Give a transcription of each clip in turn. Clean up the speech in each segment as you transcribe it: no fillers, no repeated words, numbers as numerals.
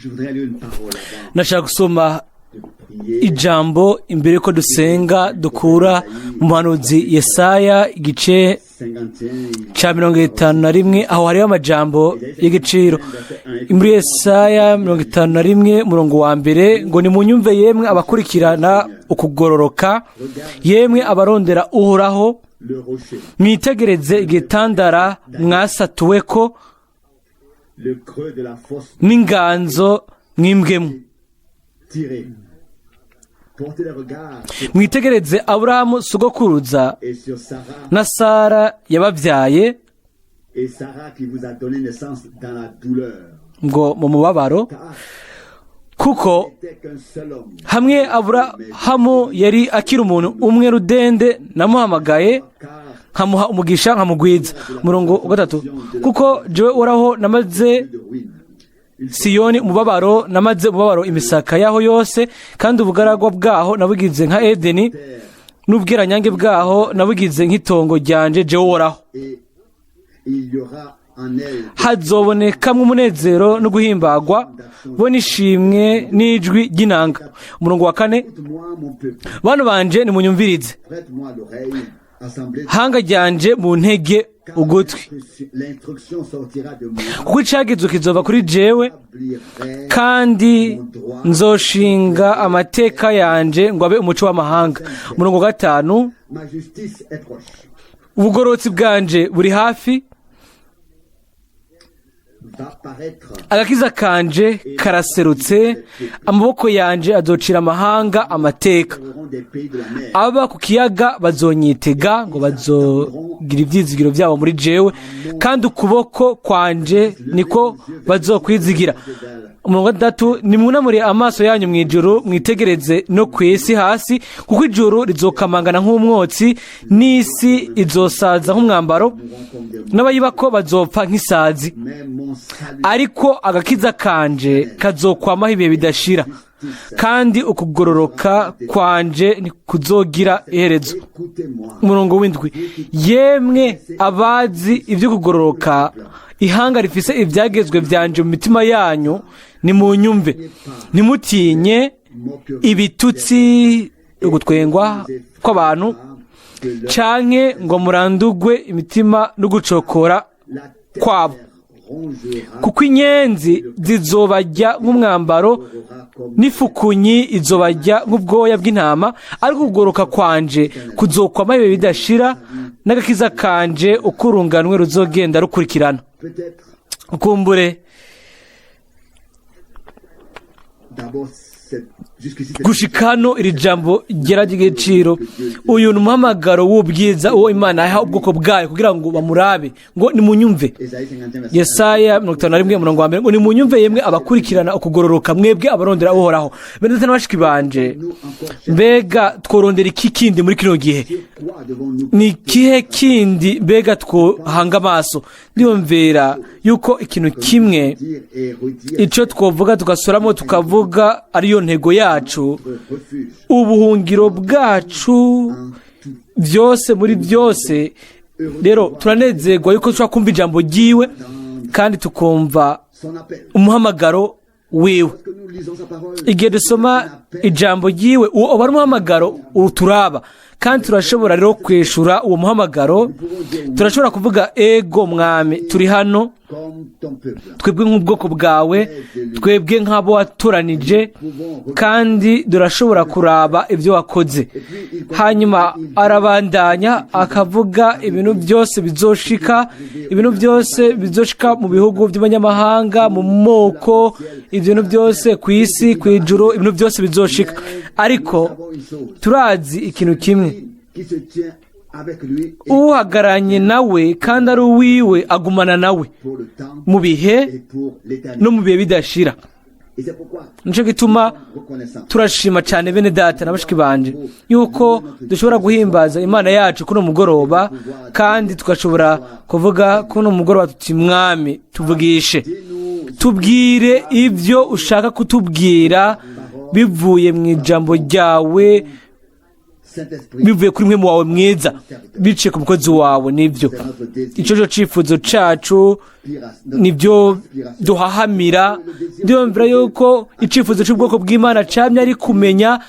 Je voudrais lire une parole avant Nashaka gusoma de prier. ijambo imbere yuko dusenga, dukura mu muhanuzi Yesaya igice 51. ca 51. Aho hariho amajambo y'igiciro. Muri Yesaya 51, umurongo wa mbere, ngo: "Nimunyumve yemwe abakurikirana ukugororoka, yemwe abarondera Uhoraho, Le rocher, mwitegereze igitandara mwasatuweko le creux de la fosse n'inganzo mwimbwemo. tirée. Portez les regards sur, Mwitegereze Aburahamu sogokuruza et sur Sarah, na Sara yababyaye et Sarah qui vous a donné naissance dans la douleur. ngo mu mubabaro. Car Kuko n'était qu'un seul homme. hamwe Aburahamu yari akiri umuntu umwe rudende, namuhamagaye, Car nkamuha umugisha, nkamugwiza." Umurongo wa gatatu: "Kuko jewe Uhoraho namaze de ruine. Il Siyoni umubabaro, namaze umubabaro imisaka yaho yose, kandi ubugaragwa bwaho nabugize nka Edeni, terre n'ubwiranyange bwaho nabugize nk'itongo ryanje, jewe Uhoraho. Et il y aura en elle Hazobonekamwo umunezero no guhimbagwa, bo n'ishimwe n'ijwi ry'inanga." Umurongo wa kane: Écoute-moi, mon peuple, "Bantu banje, nimunyumvirize, prête-moi l'oreille, assemblée. hanga ryanje, mu ntege ugutwi, L'instruction sortira de moi, kuko icagizwe kizova kuri jewe, établirai kandi nzoshinga amateka yanje ngo abe umuco w'amahanga." Umurongo wa gatanu: Ma justice est proche, "Ubugororotsi bwanje buri hafi, va paraître agakiza kanje karaserutse, amaboko yanje azocira amahanga amateka. auront des pays de la mer. Aba ku kiyaga bazonyitega, ngo bazogira ibyizigiro byabo muri jewe, kandi ukuboko kwanje niko bazokwizigira." Umurongo wa gatandatu: "Nimwunamure amaso yanyu mu ijuru, mwitegereze no ku isi hasi, kuko ijuru rizokamangana nk'umwotsi, n'isi izosaza nk'umwambaro, n'abayibako bazopfa nk'isazi. Mais mon salut Ariko agakiza kanje kazokwamaho ibihe bidashira, kandi ukugororoka kwanje ntikuzogira iherezo." Écoutez-moi, Umurongo w'indwi: "Yemwe abazi ibyo kugororoka, ihanga rifise ibyagezwe byanje mu mitima yanyu, nimunyumve. Ntimutinye moquerie ibitutsi, ugutwengwa kw'abantu, de leur canke ngo murandugwe imitima no gucokora la terre kwabo, rongera kuko inyenzi zizobarya nk'umwambaro, aura comme n'ifukunyi izobarya nk'ubwoya bw'intama. Ariko ukugororoka kwanje kuzokwama ibihe bidashira, n'agakiza kanje uko urunganwe ruzogenda rukurikirana." Peut-être Ukumbure d'abord cette, jusqu'ici cette gushika hano iri jambo ryera ry'igiciro. Uyu ni umuhamagaro w'ubwiza uwo Imana yaha ubwoko bwayo kugira ngo bamurabe, ngo nimunyumve. Ésaïe 51 verset Yesaya 51, umurongo wa mbere, ngo: "Nimunyumve yemwe abakurikirana ukugororoka, mwebwe abarondera Uhoraho." Bene data na bashiki banje, Nous encore cherchons mbega tworondera iki kindi muri kino gihe? Sur quoi devons-nous Ni ikihe kindi mbega twohanga amaso? Ndiyumvira yuko ikintu kimwe dire et redire icyo twovuga, tugasoramo, tukavuga, ariyo ntego yacu, notre refuge ubuhungiro bwacu, en tout byose muri byose. Rero turanezerwa yuko dushobora kumva ijambo ryiwe kandi tukumva son appel. umuhamagaro wiwe. Lorsque nous lisons sa parole, Igihe dusoma ijambo ryiwe, uwo uba ari umuhamagaro uturaba, kandi turashobora rero kwishura uwo muhamagaro. Turashobora kuvuga: "Ego Mwami, turi hano, comme ton peuple, twebwe nk'ubwoko bwawe, twebwe nk'abo watoranije, kandi turashobora kuraba ibyo wakoze." Et puis il Hanyuma arabandanya akavuga ibintu byose bizoshika, ibintu byose bizoshika mu bihugu by'abanyamahanga, mu moko, ibintu byose ku isi, ku ijuru, ibintu byose bizoshika. Ariko avons une chose turazi ikintu kimwe: qui se tient avec lui et uhagararanye nawe kandi ari uwiwe agumana nawe pour le temps mu bihe et pour l'éternité. no mu bihe bidashira. Et c'est pourquoi Nicyo gituma reconnaissant turashima cyane, bene data na bashiki banje, yuko dushobora guhimbaza Imana yacu kuno mugoroba, kandi tugashobora kuvuga kuno mugoroba tuti: "Mwami, tuvugishe, Dis-nous tubwire ibyo ushaka kutubwira bivuye mu ijambo ryawe." Saint-Esprit. Bivuye kuri mwe wawe mwiza, biciye ku mukozi wawe. Nibyo, icyo cyo cyifuzo cyacu, nibyo duhahamira. Ndiyumvira yuko icyifuzo cy'ubwoko bw'Imana cyamye ari kumenya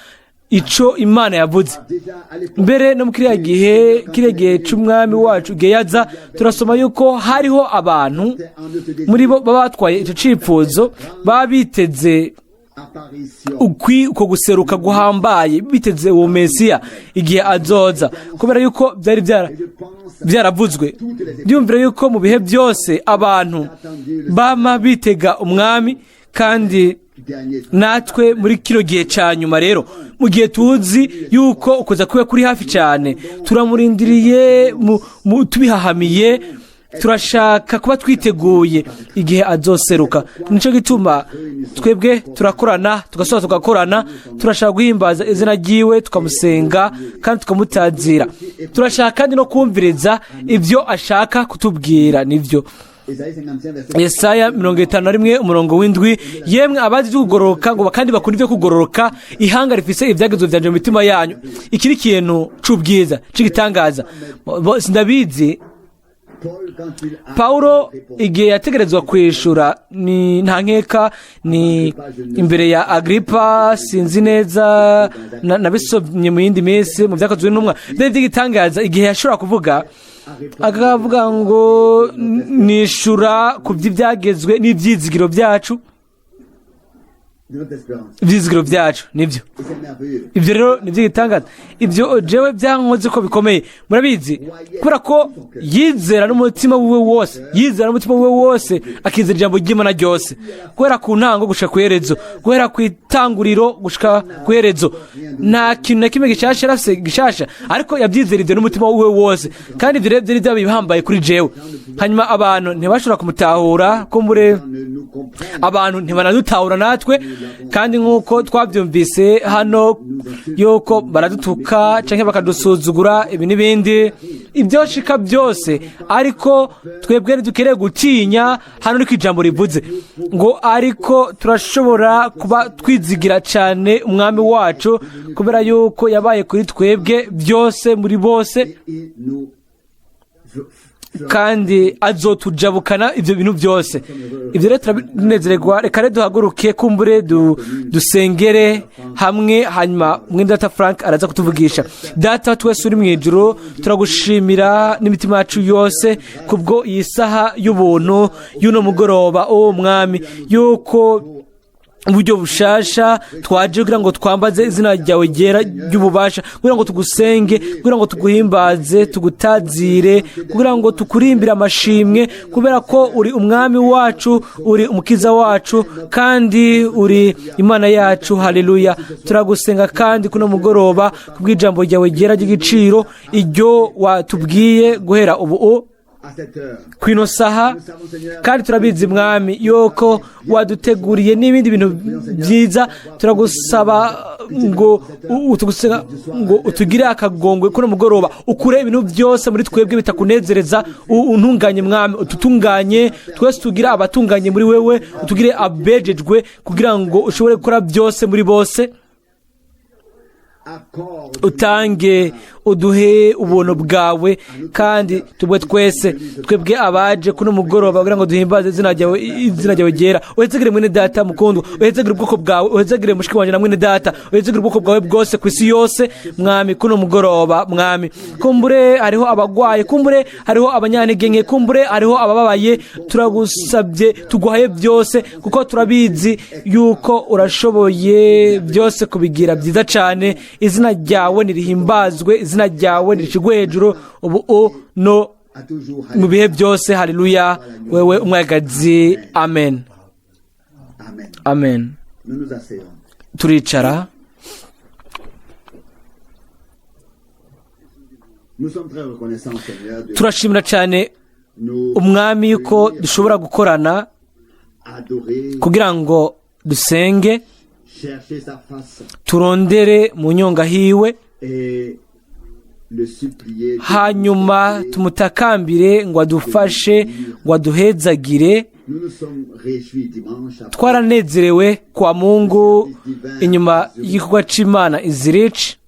icyo Imana yavuze. Déjà à l'époque, Mbere no mu kiriya gihe cy'Umwami wacu, igihe yaza, turasoma yuko hariho abantu en eux ce désir, muri bo baba batwaye icyo cyifuzo, baba biteze apparition. Uko guseruka guhambaye, biteze uwo Mesiya igihe azoza, kubera yuko byari Et je pense byaravuzwe. Ndiyumvira yuko mu bihe byose abantu bama bitega Umwami, kandi dernier natwe muri kino gihe cya nyuma rero, mu gihe tuzi yuko ukuza kwiwe kuri hafi cyane, turamurindiriye tubihahamiye. Turashaka kuba twiteguye igihe azoseruka. Nicyo gituma twebwe turakorana, tugasoza tugakorana. Turashaka guhimbaza izina ryiwe, tukamusenga kandi tukamutazira. Turashaka kandi no kumviriza ibyo ashaka kutubwira. Nibyo. Ésaïe 55, verset Yesaya 51, umurongo w'7: "Yemwe abazi ibyo kugororoka ngo kandi bakunda ibyo kugororoka, ihanga rifise ibyagezwe byanje mu mitima yanyu." Iki ni ikintu c'ubwiza c'igitangaza. Sindabizi. Paul, quand il a Paulo répondu, igihe yategerezwa kwishura, ni nta nkeka, ni imbere ya Agripa. Sinzi neza, nabisomye mu yindi minsi mu Byakozwe n'Intumwa. Byari by'igitangaza igihe yashobora kuvuga, akavuga ngo: "Nishura ku by'ibyagezwe n'ibyizigiro byacu." De notre espérance. Ibyizigiro byacu, nibyo. Et c'est merveilleux. Ibyo rero ni iby'igitangaza. Ibyo jewe byankoze ko bikomeye, murabizi, kubera ko yizera n'umutima wiwe wose, yizera n'umutima wiwe wose, akizera ijambo ry'Imana ryose, guhera ku ntango gushika ku iherezo, guhera ku itanguriro gushika ku iherezo. Nta kintu na kimwe gishasha yarafise gishasha, ariko yabyizera ibyo n'umutima wiwe wose. Kandi ibyo rero byari byaba bihambaye kuri jewe. Hanyuma abantu ntibashobora kumutahura kumbure. Ne nous comprennent. Abantu ntibanadutahura natwe, kandi nk'uko twabyumvise hano yuko baradutuka cyangwa bakadusuzugura, ibi n'ibindi, ibyo shika byose, ariko twebwe ntidukeneye gutinya. Hano niko ijambo rivuze ngo: "Ariko turashobora kuba twizigira cyane Umwami wacu, kubera yuko yabaye kuri twebwe byose muri bose, Il nous fera kandi azotujabukana ibyo bintu byose." Ibyo rero turabinezererwa. Reka rero duhaguruke, kumbure dusengere hamwe, hanyuma mwene data Frank araza kutuvugisha. Data twese uri mu ijuru, turagushimira n'imitima yacu yose kubwo iyi saha y'ubuntu y'uno mugoroba, uwo Mwami, yuko uburyo bushasha twaje kugira ngo twambaze izina ryawe ryera ry'ububasha, kugira ngo tugusenge, kugira ngo tuguhimbaze, tugutazire, kugira ngo tukurimbire amashimwe, kubera ko uri Umwami wacu, uri Umukiza wacu, kandi uri Imana yacu. Haleluya! Turagusenga kandi kuno mugoroba kubw'ijambo ryawe ryera ry'igiciro, iryo watubwiye guhera ubu à cette heure. kwino saha. Kandi turabizi, Mwami, yuko waduteguriye n'ibindi bintu byiza. Turagusaba ngo tugusenga ngo utugire akagongwe kuno mugoroba, ukure ibintu byose muri twebwe bitakunezereza, untunganye, Mwami, ututunganye twese, tugire abatunganye muri wewe, utugire abejejwe, kugira ngo ushobore gukora byose muri bose. Accorde Utange, uduhe ubuntu bwawe, kandi tubwe twese, twebwe abaje kuno mugoroba kugira ngo duhimbaze izina ryawe ryera. Uhezagire mwene data mukundwa, uhezagire ubwoko bwawe, uhezagire mushiki wanjye na mwene data, uhezagire ubwoko bwawe bwose ku isi yose, Mwami, kuno mugoroba. Mwami, kumbure hariho abagwaye, kumbure hariho abanyantege nke, kumbure hariho abababaye. Turagusabye, tuguhaye byose, kuko turabizi yuko urashoboye byose kubigira byiza cyane. Izina ryawe nirihimbazwe, izina ryawe nirishigwe hejuru ubu no à toujours. mu bihe byose. Haleluya! Wewe umwagazi. Amen. Amen. Amen. Nous nous asseyons. Turicara. Nous sommes très reconnaissants, Seigneur, de Turashimira cyane nous Umwami yuko dushobora gukorana adorer, kugira ngo dusenge, chercher sa face turondere mu nyonga hiwe, et le supplier de hanyuma tumutakambire ngo adufashe, ngo aduhezagire. Nous nous sommes réjouis dimanche après Twaranezerewe kwa Mungu inyuma y'igikorwa c'Imana izirici.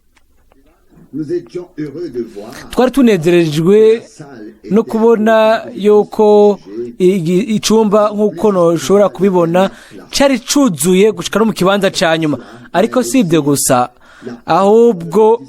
Nous étions heureux de voir Twari tunezerejwe la salle no était kubona yuko icumba, nk'uko ntushobora kubibona, cyari cuzuye gushika no mu kibanza ca nyuma. Ariko si ibyo gusa, ahubwo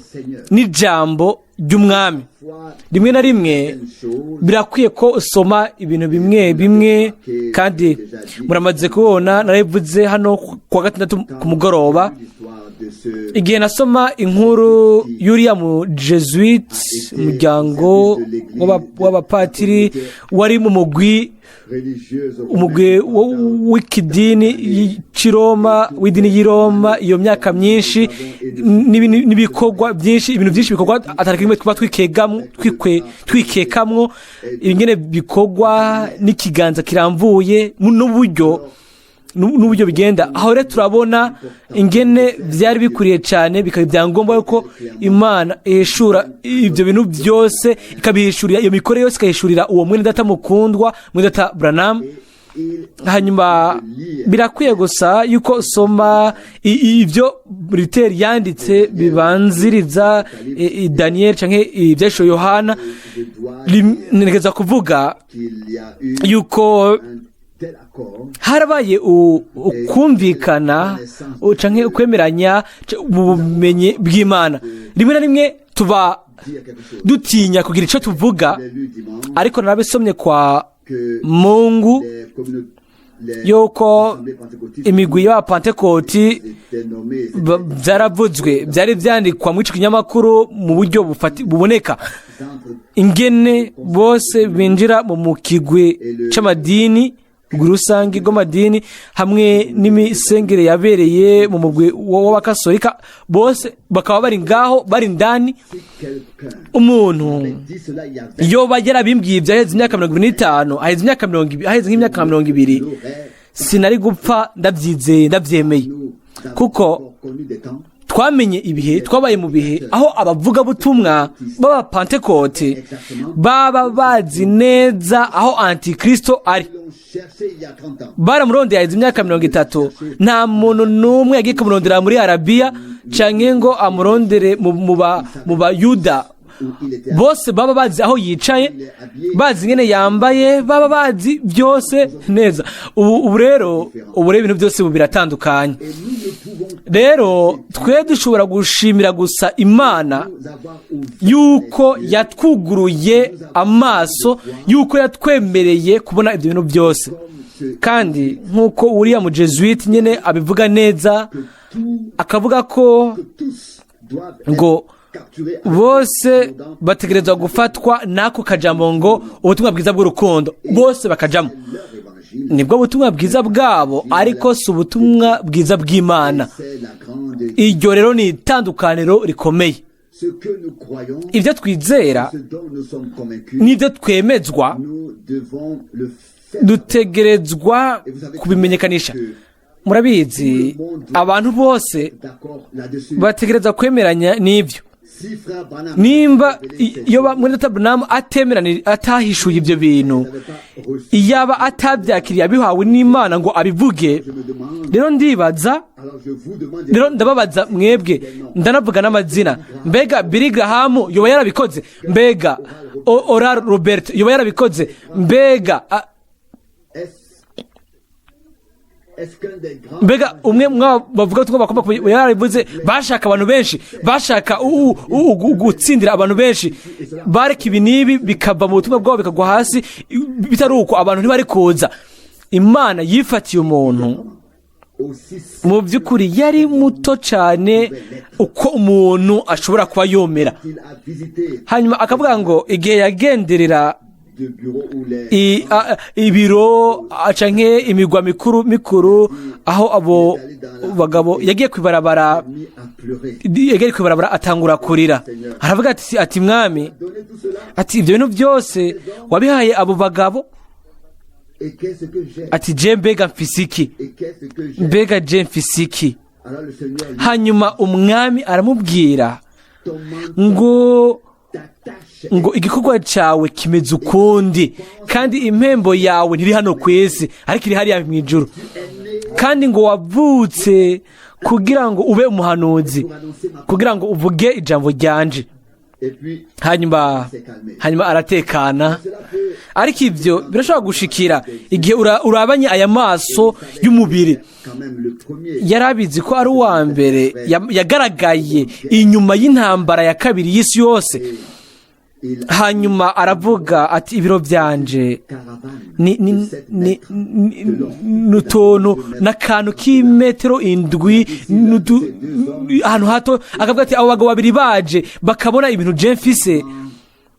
n'ijambo ry'Umwami. Foi Rimwe na rimwe une chose birakwiye ko usoma ibintu bimwe bimwe, kandi muramaze kubona, narabivuze hano ku wa gatandatu ku mugoroba, l'histoire de ce igihe nasoma inkuru y'uriya mu Jesuite, umuryango w'abapatiri wari mu mugwi, religieuse umugwi w'ikidini cy'i Roma, w'idini y'i Roma iyo myaka myinshi, n'ibikorwa byinshi, ibintu byinshi bikorwa atari kimwe tuba twikekamwo ingene bikorwa n'ikiganza kiramvuye n'uburyo bigenda. Aho rero turabona ingene byari bikwiriye cyane, bikaba ibyangombwa yuko Imana ihishura ibyo bintu byose, ikabihishurira iyo mikorere yose, ikahishurira uwo mwene data mukundwa, mwene data Branham. Hanyuma birakwiye gusa yuko usoma ibyo Luther yanditse bibanziriza Daniel canke ibyashoye Yohana. Je dois Ntegereza kuvuga qu'il y a eu yuko un tel accord harabaye ukumvikana canke ukwemeranya mu bumenyi bw'Imana. Rimwe na rimwe tuba dire quelque chose. dutinya kugira ico tuvuga. J'ai lu dimanche Ariko narabisomye kwa que Mungu les communautés, les yuko assemblées pentecôtistes imigwi y'Abapantekoti étaient nommées, byaravuzwe, byari byandikwa muri ico kinyamakuru mu buryo buboneka, centres ingene bose binjira mu kigwi c'amadini rusange rw'amadini, hamwe n'imisengere yabereye mu mugwi w'Abakasolika, bose bakaba bari ngaho, bari indani. Si quelqu'un Umuntu dit cela il y a 20 yoba yarabimbwiye ibyo aheze imyaka 25, aheze imyaka 20, aheze nk'imyaka 20, l'aurait sinari gupfa ndabyizeye, ndabyemeye. Nous avons Kuko encore connu des temps twamenye ibihe, twabaye mu bihe aho abavugabutumwa b'Abapantekote baba bazi neza aho Antikristo ari. Ils l'ont cherché il y a 30 ans. Baramurondeye haheze imyaka 30. Nta muntu n'umwe yagiye kumurondera muri Arabiya canke ngo amurondere mu Bayuda. Où il était. Bose baba bazi aho yicaye, bazi ingene yambaye, baba bazi byose neza. Ubu rero ibintu byose ubu biratandukanye. Et nous ne pouvons Rero twe dushobora gushimira gusa Imana nous avoir ouvert yuko yatwuguruye amaso, yuko yatwemereye kubona ibyo bintu byose. comme ce Kandi nk'uko uriya mu Jesuite nyine abivuga neza, que tout, akavuga ko que tous doivent ngo être capturés bose bategerezwa gufatwa n'ako kajambo ngo ubutumwa bwiza bw'urukundo, bose bakajamo. Leur évangile, Nibwo butumwa bwiza bwabo, ariko si ubutumwa bwiza bw'Imana. c'est la grande Iryo rero ni itandukaniro rikomeye. Ce que nous croyons, Ibyo twizera ce dont nous sommes convaincus, n'ibyo twemezwa, nous devons le faire. dutegerezwa kubimenyekanisha. Murabizi, abantu bose D'accord là-dessus. bategerezwa kwemeranya n'ibyo. Si frère Branham Nimba iyo mwene data Branham atemerani, atahishuye ibyo bintu, n'avait pas reçu, iyaba atabyakiriye abihawe n'Imana ngo abivuge, je me demande, rero ndibaza, alors je vous demande, rero ndababaza mwebwe, ndanavuga n'amazina: mbega Billy Graham yoba yarabikoze? Mbega Oral Robert yoba yarabikoze? Mbega est-ce qu'un des grands mbega umwe mwaba bavuga ko bagomba kuba yarabivuze? Bashaka abantu benshi, bashaka gutsindira abantu benshi, bareka ibi n'ibi bikava mu butumwa bwabo, bikagwa hasi. Bitari uko, abantu ntibari kuza. Imana yifatiye umuntu aussi mu by'ukuri yari muto cyane uko umuntu ashobora kuba yomera. il a visité Hanyuma akavuga ngo igihe yagenderera de bureaux où les ibiro canke imigwa mikuru mikuru aho abo bagabo, yagiye kwibarabara, mis à pleurer. yagiye kwibarabara atangura kurira, aravuga ati: "Mwami," Donner tout cela, ati: "Ibyo bintu byose wabihaye abo bagabo." Et qu'est-ce que j'ai? Ati: "Je mbega mfise iki?" Et qu'est-ce que j'ai? Mbega je mfise iki? Alors le Seigneur lui Hanyuma Umwami aramubwira ton manteau, ngo ta tâche ngo igikorwa cyawe kimeze ukundi, kandi impembo yawe ntiri hano ku isi, ariko iri hariya mu ijuru. est née Kandi ngo wavutse kugira ngo ube umuhanuzi, pour annoncer ma kugira ngo uvuge ijambo ryanje. Et puis, Hanyuma aratekana. cela peut Ariko ibyo birashobora gushikira igihe urabanye aya maso y'umubiri. quand même le premier Yari abizi ko ari uwa mbere yagaragaye inyuma y'intambara ya kabiri y'isi yose. Il Hanyuma aravuga ati: "Ibiro byanje caravane ni de 7 ni mètres n'utuntu n'akantu k'imetero 7, ahantu hato." Akavuga ati: "Abo bagabo babiri baje bakabona ibintu je mfise,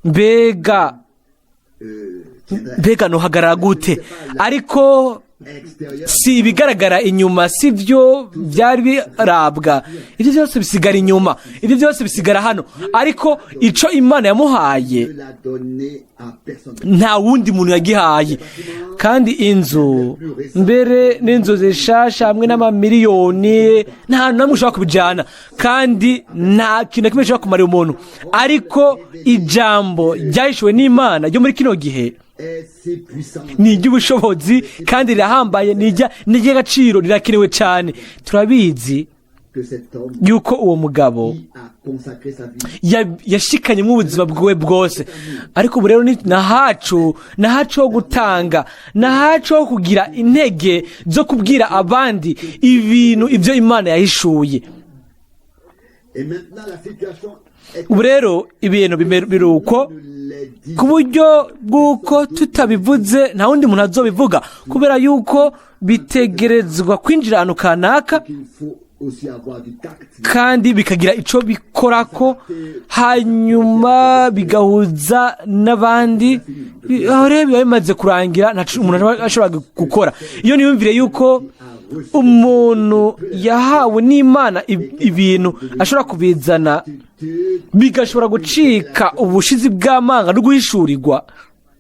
mbega tiendrait mbega nohagarara gute?" Ariko extérieur si ibigaragara inyuma, si byo byari birabwa. Ibyo byose bisigara inyuma, ibyo byose bisigara hano. Ariko ico Imana yamuhaye ne l'a donné à personne. nta wundi muntu yagihaye. Kandi inzu, mbere n'inzu zishasha hamwe n'amamiliyoni, nta hantu namwe ushobora kubijyana, kandi nta kintu na kimwe gishobora kumarira umuntu. Ariko ijambo ryahishuwe n'Imana ryo muri kino gihe Est si puissant. ni iry'ubushobozi kandi rirahambaye, ni iry'agaciro, rirakenewe cyane. Turabizi Que cet homme yuko uwo mugabo y a consacré sa vie. Yashikanyemo ubuzima bwiwe bwose. Ariko ubu rero ni nahacu ho gutanga, nahacu ho kugira intege zo kubwira abandi ibintu ibyo Imana yahishuye. Et maintenant, la situation est Ubu rero ibintu biri uko, ne les dit ku buryo bw'uko tutabivuze nta wundi muntu azobivuga, kubera yuko bitegerezwa kwinjira ahantu kanaka qu'il faut aussi avoir du tact. kandi bikagira ico bikorako, hanyuma bigahuza n'abandi. Aho rero biba bimaze kurangira, ntaco umuntu aba ashobora gukora. Iyo niyumvire yuko umuntu yahawe n'Imana ibintu ashobora kubizana, bigashobora gucika ubushizi bw'amanga no guhishurirwa,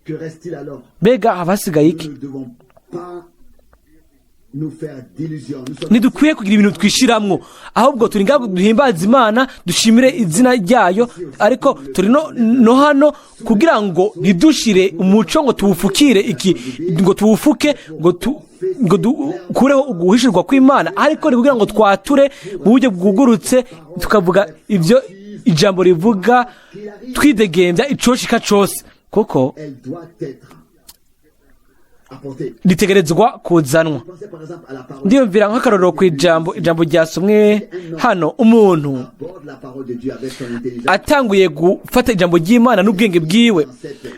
Que reste-t-il alors? mbega haba hasigaye iki? Nous ne devons pas nous faire d'illusions. Nous sommes Ntidukwiye kugira ibintu twishiramwo, ahubwo turi ngaho duhimbaza Imana, dushimire izina ryayo. Ariko turi no hano kugira ngo ntidushire umuco ngo tuwufukire iki, ngo tuwufuke, ngo dukureho uguhishurwa kw'Imana, ariko ni kugira ngo twature mu buryo bwugurutse, tukavuga ibyo ijambo rivuga twidegembya icoshika cose, kuko Elle doit être apportée. ritegerezwa kuzanwa. Pensez par exemple à la parole. Ndiyumvira nk'akarorero ku ijambo ryasomwe hano. Umuntu Aborde la parole de Dieu avec son intelligence. atanguye gufata ijambo ry'Imana n'ubwenge bwiwe.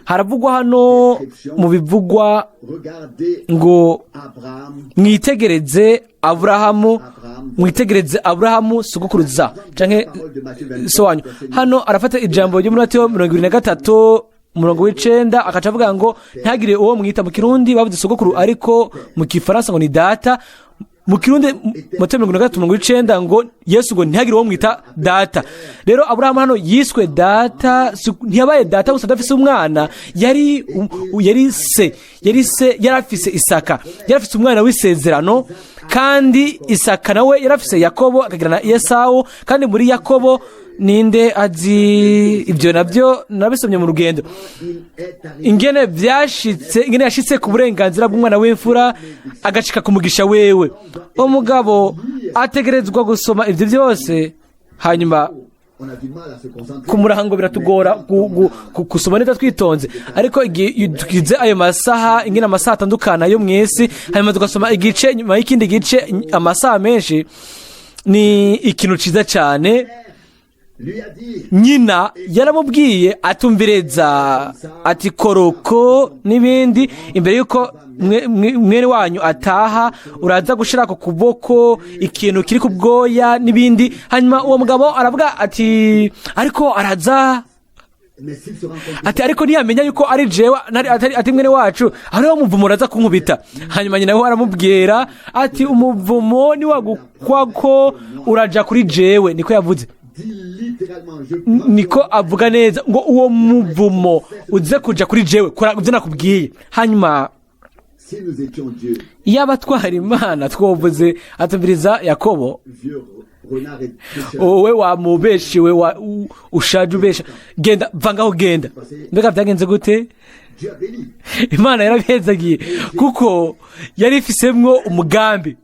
Haravugwa hano mu bivugwa Regardez ngo: Abraham. "Mwitegereze Aburahamu, mwitegereze Aburahamu sogokuruza canke Parole de Matthieu 23, so wanyu." Hano arafata ijambo ryo muri Matayo 23 umurongo w'9, akaca avuga ngo ntagire uwo mwita. Mu Kirundi bavuze sogokuru, ariko mu Kifaransa ngo ni data. Mu Kirundi, Matayo 23 umurongo w'9, ngo Yesu ngo ntihagire uwo mwita data. Rero Aburahamu hano yiswe data, ntiyabaye data gusa adafise umwana, yari se, yari afise Isaka, yari afise umwana w'isezerano. Kandi Isaka nawe yari afise Yakobo, akagira na Esawu. Kandi muri Yakobo, ninde azi ibyo? Nabyo nabisomye mu rugendo. Il est arrivé Ingene byashitse, ingene yashitse ku burenganzira bw'umwana w'imfura, agacika ku mugisha wewe. Umugabo ategerezwa gusoma ibyo byose, hanyuma On a du mal à se concentrer. ku murango biratugora gusoma neza twitonze. Ariko igihe tugize ayo masaha, ingene amasaha atandukana yo mu isi, hanyuma tugasoma igice nyuma y'ikindi gice amasaha menshi, ni ikintu ciza cyane. Lui a dit, Nyina yaramubwiye, atumvireza, ati: "Koroko n'ibindi imbere y'uko mwene wanyu ataha, uraza gushira ku kuboko ikintu kiri ku bwoya n'ibindi." Hanyuma uwo mugabo aravuga ati: "Ariko araza." Mais s'il se rend compte Ati: "Ariko ntiyamenya yuko ari jewe ati mwene wacu, hariho umuvumo, uraza kunkubita." Hanyuma nyina we aramubwira ati: "Umuvumo niwagukwako uraja kuri jewe." Niko yavuze. Dit littéralement, je Niko avuga neza ngo: "Uwo muvumo uze kuja kuri jewe, kora ibyo nakubwiye." Hanyuma Si nous étions Dieu, iyaba twari Imana, twovuze atumviriza Yakobo, vieux renard et tricheur, wowe wamubeshiwe ushaje ubesha, genda, va ngaho, genda. Mbega byagenze gute? Dieu a béni. Imana yarabihezagiye kuko yari ifisemwo umugambi.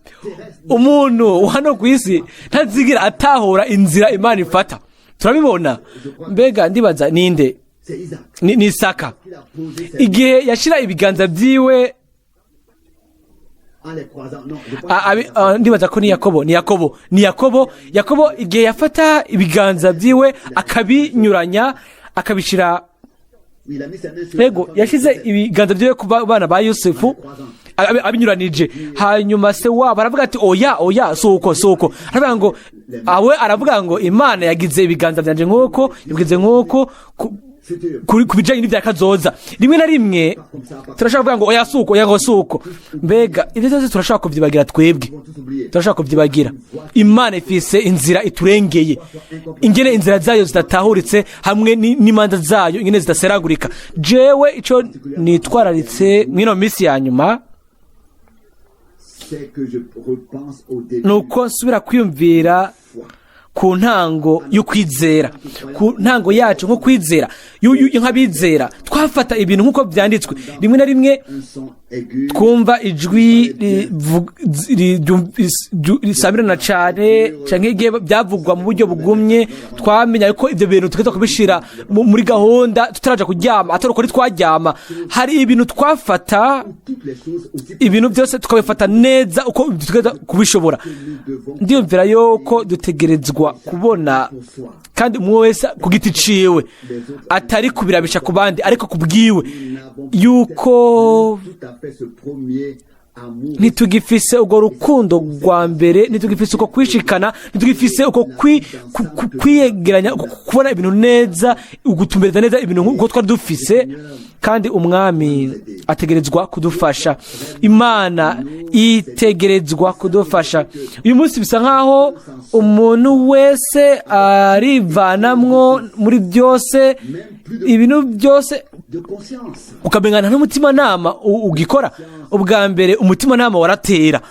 Umuntu hano ku isi ntazigira atahura inzira Imana ifata. Turabibona. Mbega ndibaza ninde? C'est Isaac Ni Isaka. qui a posé ses Igihe yashira ibiganza byiwe en les croisant. Non, je pense Ndibaza ko ni Yakobo, ni Yakobo, ni Yakobo. Yakobo igihe yafata ibiganza byiwe akabinyuranya, akabishira Il a mis ses mains sur Ego, les enfants yashize de Joseph. ibiganza byiwe ku bana ba Yusufu abinyuranije. Hanyuma se wabo aravuga ati: "Oya, oya, suko, suko." Aravuga ngo awe, aravuga ngo: "Imana yagize ibiganza byanje nk'uko yabigize nk'uko Futur. ku bijanye n'ibya kazoza." Rimwe na rimwe turashobora kuvuga ngo: "Oya, suko, oya," ngo suko. Mbega ibyo byose turashobora kubyibagira twebwe? Ils vont tous oublier. Turashobora kubyibagira. Imana ifise inzira iturengeye, ingene inzira zayo zidatahuritse hamwe n'imanza zayo ingene zidaseragurika. Jewe ico nitwararitse mw'ino minsi ya nyuma C'est que je repense au début. ni uko nsubira kwiyumvira ku ntango y'ukwizera, ku ntango yacu nko kwizera, nk'abizera twafata ibintu nk'uko byanditswe. Rimwe na rimwe Un son aigu. twumva ijwi risamirana cane, canke igihe byavugwa mu buryo bugumye, twamenya ko ibyo bintu tugeza kubishira muri gahunda tutaraja kuryama, atari uko ntitwaryama. Hari ibintu twafata Toutes les choses aussi ibintu byose tukabifata neza uko tugeza kubishobora. nous devons Ndiyumvira yuko dutegerezwa kubona, kandi umwe wese ku giti ciwe, atari kubirabisha ku bandi, ariko ku bwiwe, yuko tout à fait ce premier amour. ntitugifise urwo rukundo rwa mbere, ntitugifise uko kwishikana, ntitugifise uko kwiyegeranya, uko kubona ibintu neza, ugutumbereza neza ibintu uko twari dufise. Kandi Umwami ategerezwa kudufasha, Imana itegerezwa kudufasha. Uyu munsi bisa nkaho umuntu wese arivanamwo muri byose, ibintu byose, De conscience. ukamengana n'umutimanama ugikora. Ubwa mbere umutimanama waratera,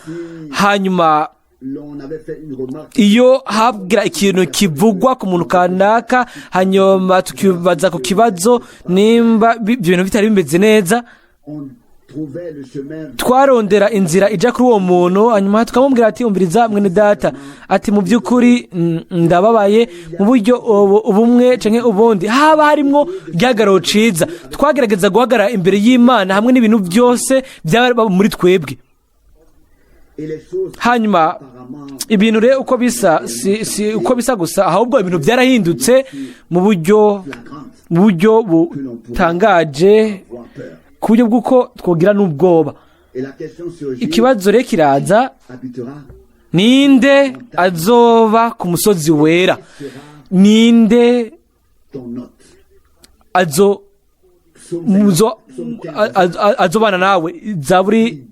hanyuma L'on avait fait une remarque iyo habwira ikintu kivugwa ku muntu kanaka, hanyuma tukibaza ku kibazo nimba ibyo bintu bitari bimeze neza, on trouvait le chemin twarondera inzira ijya kuri uwo muntu, hanyuma tukamubwira ati: "Umviriza mwene data," ati: "Mu by'ukuri ndababaye mu buryo ubumwe canke ubundi." Haba harimwo igihagararo ciza, twagerageza guhagarara imbere y'Imana hamwe n'ibintu byose byaba muri twebwe. Et les choses Hanyuma apparemment ibintu rero uko bisa si uko bisa gusa, ahubwo ibintu byarahindutse mu buryo flagrantes, mu buryo butangaje, avoir peur. ku buryo bw'uko twogira n'ubwoba. Et la question surgit: Ikibazo rero kiraza: habitera ninde azoba ku musozi wera? Ninde ton hôte? azo Psaume muzo Psaume 15, azobana nawe? Zaburi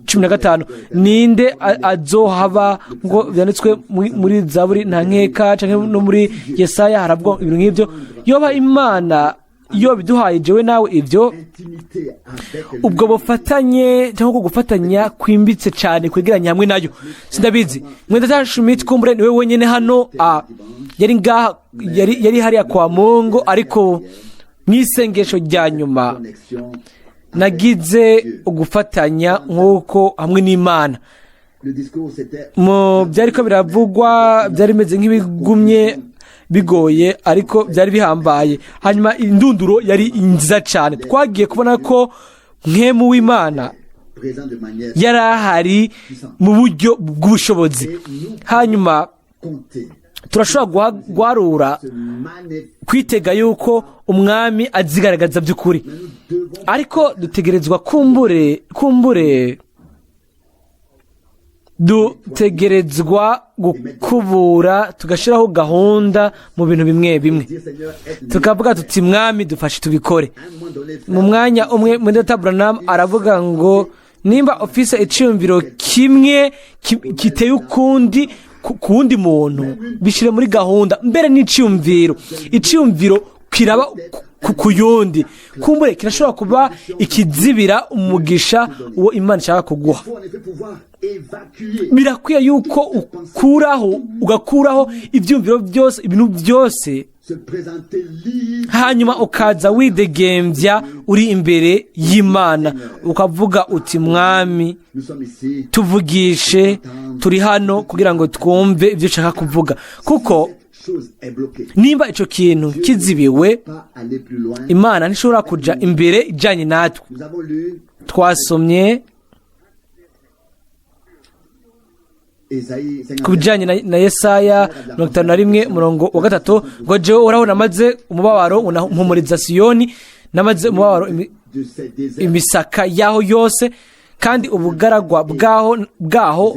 guidera 15. Ninde azohaba ngo byanditswe muri Zaburi, nta nkeka, canke no muri Yesaya haravugwa ibintu nk'ibyo. Yoba Imana iyo biduhaye jewe nawe ibyo, intimité avec lui. ubwo bufatanye cyangwa ubwo gufatanya kwimbitse cyane kwegeranye hamwe nayo, sindabizi. Mwenda Schmidt kumbure niwe wenyine hano yari ngaha, yari hariya kwa Mungu, ariko mu isengesho rya nyuma Connexion. nagize ugufatanya nk'uko hamwe n'Imana. Le discours, c'était Mu byari ko biravugwa byari bimeze nk'ibigumye bigoye, ariko byari bihambaye. Hanyuma indunduro yari nziza cyane. Twagiye kubona ko Mpwemu w'Imana présent de manière yari ahari mu buryo bw'ubushobozi. Hanyuma compter turashobora guharura se manifester. kwitega yuko Umwami azigaragaza by'ukuri. Mais nous devons Ariko dutegerezwa kumbure dutegerezwa gukubura, tugashyiraho gahunda mu bintu bimwe bimwe, dire: "Seigneur, aide-nous." tukavuga tuti: "Mwami, dufashe tubikore." À un moment donné, Mu mwanya umwe mwene Branham aravuga ngo nimba ufise iciyumviro kimwe kiteye ukundi ku wundi muntu, bishyire muri gahunda. Mbere n'iciyumviro, iciyumviro kiraba ku yundi, kumbure kirashobora kuba ikizibira umugisha uwo Imana ishaka kuguha. Il faut en effet pouvoir évacuer Birakwiye yuko ukuraho, ugakuraho ibyumviro byose, ibintu byose. se présenter libre Hanyuma ukaza widegembya uri imbere y'Imana, ukavuga uti: "Mwami, Nous sommes ici. tuvugishe, turi hano kugira ngo twumve ibyo ushaka kuvuga." Kuko Cette chose est bloquée. nimba icyo kintu kizibiwe, Pas aller plus loin. Imana ntishobora kuja imbere ijyanye natwe. Nous avons lu Twasomye Ésaïe ku 51. bijyanye na Yesaya 51 umurongo wa 3 ngo: "Jewe Uhoraho namaze umubabaro, mpumuriza Siyoni, namaze umubabaro de ces déserts imisaka yaho yose, kandi ubugaragwa bwaho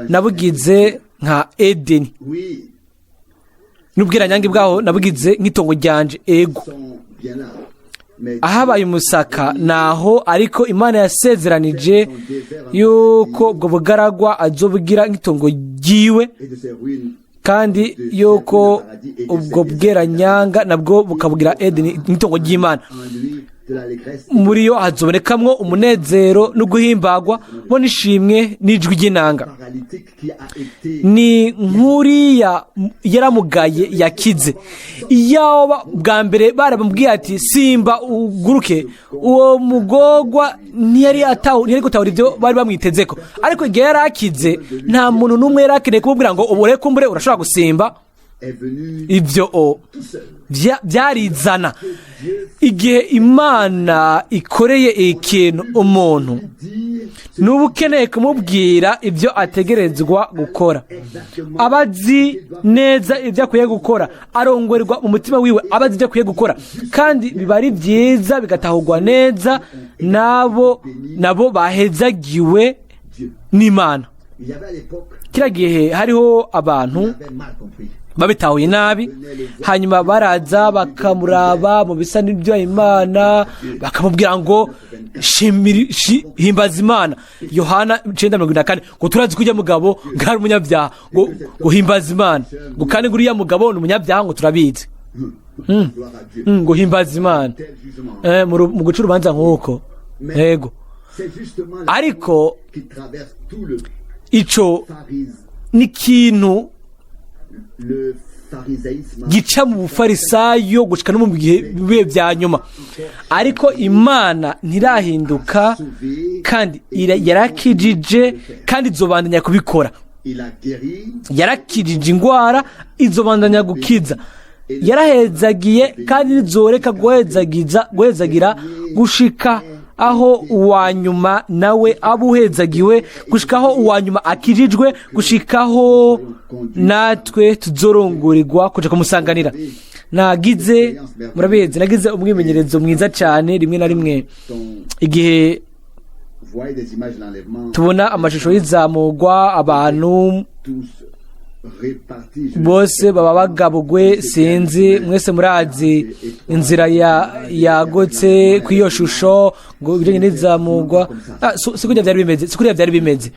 nabugize nka Edeni, Oui, n'ubwiranyange bwaho nabugize nk'itongo ryanje." Ego, sont bien là. Mais ahabaye umusaka naho, ariko Imana yasezeranije yuko ubwo bugaragwa azobugira nk'itongo ryiwe, et de ces ruines kandi yuko ubwo bweranyanga nabwo bukabugira Edeni, nk'itongo ry'Imana. En lui de l'allégresse Muri yo hazobonekamwo umunezero no guhimbagwa bo n'ishimwe n'ijwi ry'inanga. Paralytique qui a été Ni nk'uriya yaramugaye yakize. Iyaba bwa mbere barababwiye ati: "Simba uguruke", uwo mugogwa ntiyari gutahura ibyo bari bamwitezeko. Ariko igihe yari akize, nta muntu n'umwe yari akeneye kumubwira ngo: "Ubu rero kumbure urashobora gusimba." Est venu Ibyo o tout seul. Byarizana igihe Imana ikoreye ikintu umuntu. Dire Nuba ukeneye kumubwira ibyo ategerezwa gukora, exactement aba azi neza ibyo akwiye gukora, arongorerwa mu mutima wiwe, aba azi ibyo akwiye gukora, kandi biba ari byiza, bigatahurwa neza n'abo nabo bahezagiwe Dieu. n'Imana. Il y avait à l'époque, Kiriya gihe hariho abantu qui avaient mal compris. babitahuye nabi, hanyuma baraza bakamuraba mu bisa n'ibyo Imana, bakamubwira ngo: "Himbaza Imana." Yohana 9:44 ngo: "Turazi ko ujya mugabo ngo ari umunyabyaha." Ngo: "Himbaza Imana", ngo kandi ngo: "Uriya mugabo ni umunyabyaha", ngo "turabizi." Gloire à Dieu. Ngo: "Himbaza Imana." Tel jugement. Mu guca urubanza nk'uko, yego. C'est justement la Ariko qui traverse tout le ico ni ikintu le pharisaïsme. gica mu bufarisayo gushika no mu bihe bya nyuma. Ariko Imana ntirahinduka, kandi yarakijije, kandi izobandanya kubikora. Il a guéri. Yarakijije ingwara, izobandanya gukiza. Yarahezagiye, kandi ntizoreka guhezagira gushika aho uwa nyuma nawe aba uhezagiwe, gushika aho uwa nyuma akijijwe, gushikaho natwe tuzorongoregwa kuja kumusanganira. Nagize, murabizi, nagize umwimenyerezo mwiza cyane rimwe na rimwe Ton igihe voyez des images de l'enlèvement. tubona amashusho y'izamurwa, abantu Tous répartis. Bose baba bagabugwe. Sinzi, mwese murazi inzira ya yagutse ku iyo shusho ngo ibijyanye n'izamurwa. Si kuriya byari bimeze, si kuriya byari bimeze.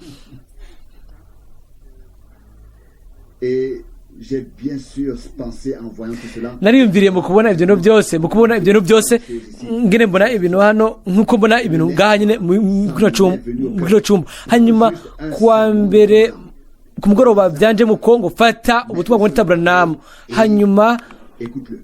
Et j'ai bien sûr pensé en voyant tout cela. Nariyumviriye mu kubona ibyo bintu byose, ngene mbona ibintu hano, nk'uko mbona ibintu ngaha nyine mu kino cumba. Hanyuma kuwa mbere ku mugoroba byanje mu Kongo, fata ubutumwa bwa Branham, hanyuma Écoute-le.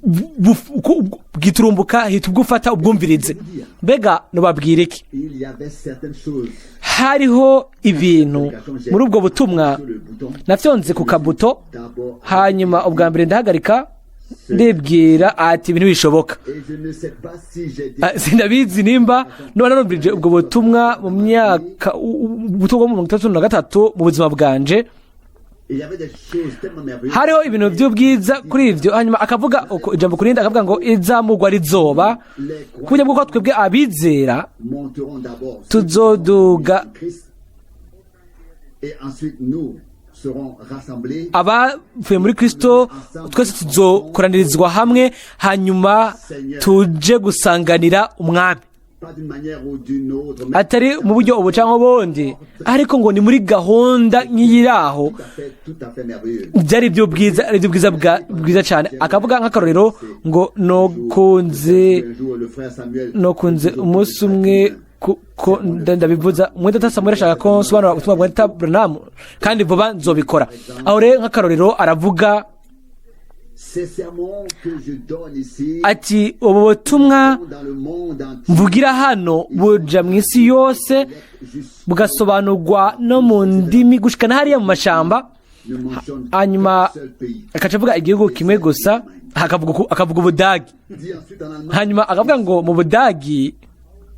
Bwiturumbuka, hita ubwo ubwumvirize. Mbega nubabwira iki? Il y avait certaines choses. Hariho ibintu muri ubwo butumwa. Sur le bouton. Nafyonze ku kabuto, D'abord. hanyuma ubwa mbere ndahagarika, ndibwira ati: "Ibintu bishoboka." Et je ne sais pas si j'ai dit. Sinabizi nimba noba narumvirije ubwo butumwa mu myaka ubutumwa bwo mu 63 mu buzima bwanje. Il y avait des choses tellement merveilleuses. Hariho ibintu by'ubwiza kuri ibyo. Hanyuma akavuga uko ijambo kurindi, akavuga ngo izamurwa rizoba Les ku buryo bw'uko twebwe abizera monteront d'abord tuzoduga. Christ. Et ensuite nous serons rassemblés. Abapfuye muri Kristo twese tuzokoranirizwa hamwe, hanyuma tuje gusanganira Umwami. Pas d'une manière ou d'une autre, mais Atari mu buryo ubu cyangwa ubundi, ariko ngo ni muri gahunda nk'iyiraho. tout à fait merveilleux. Byari iby'ubwiza, ari iby'ubwiza bwiza cyane. Akavuga nk'akarorero ngo nokunze Un jour, le frère Samuel. Nokunze umunsi umwe ko ndabivuza mwene data Samuel ashaka ko nsobanura ubutumwa bwa data Branham, kandi vuba nzobikora. Aho rero nk'akarorero aravuga Ces sermons que je donne ici Ati ubu butumwa sont dans le monde entier mvugira hano buja mu isi yose, jusqu'au bugasobanurwa no mu ndimi gushikana hariya mu mashamba. ne mentionne Hanyuma qu'un seul pays. akaca avuga igihugu kimwe gusa, akavuga Ubudagi. Dit ensuite en Allemagne, Hanyuma akavuga ngo mu Budagi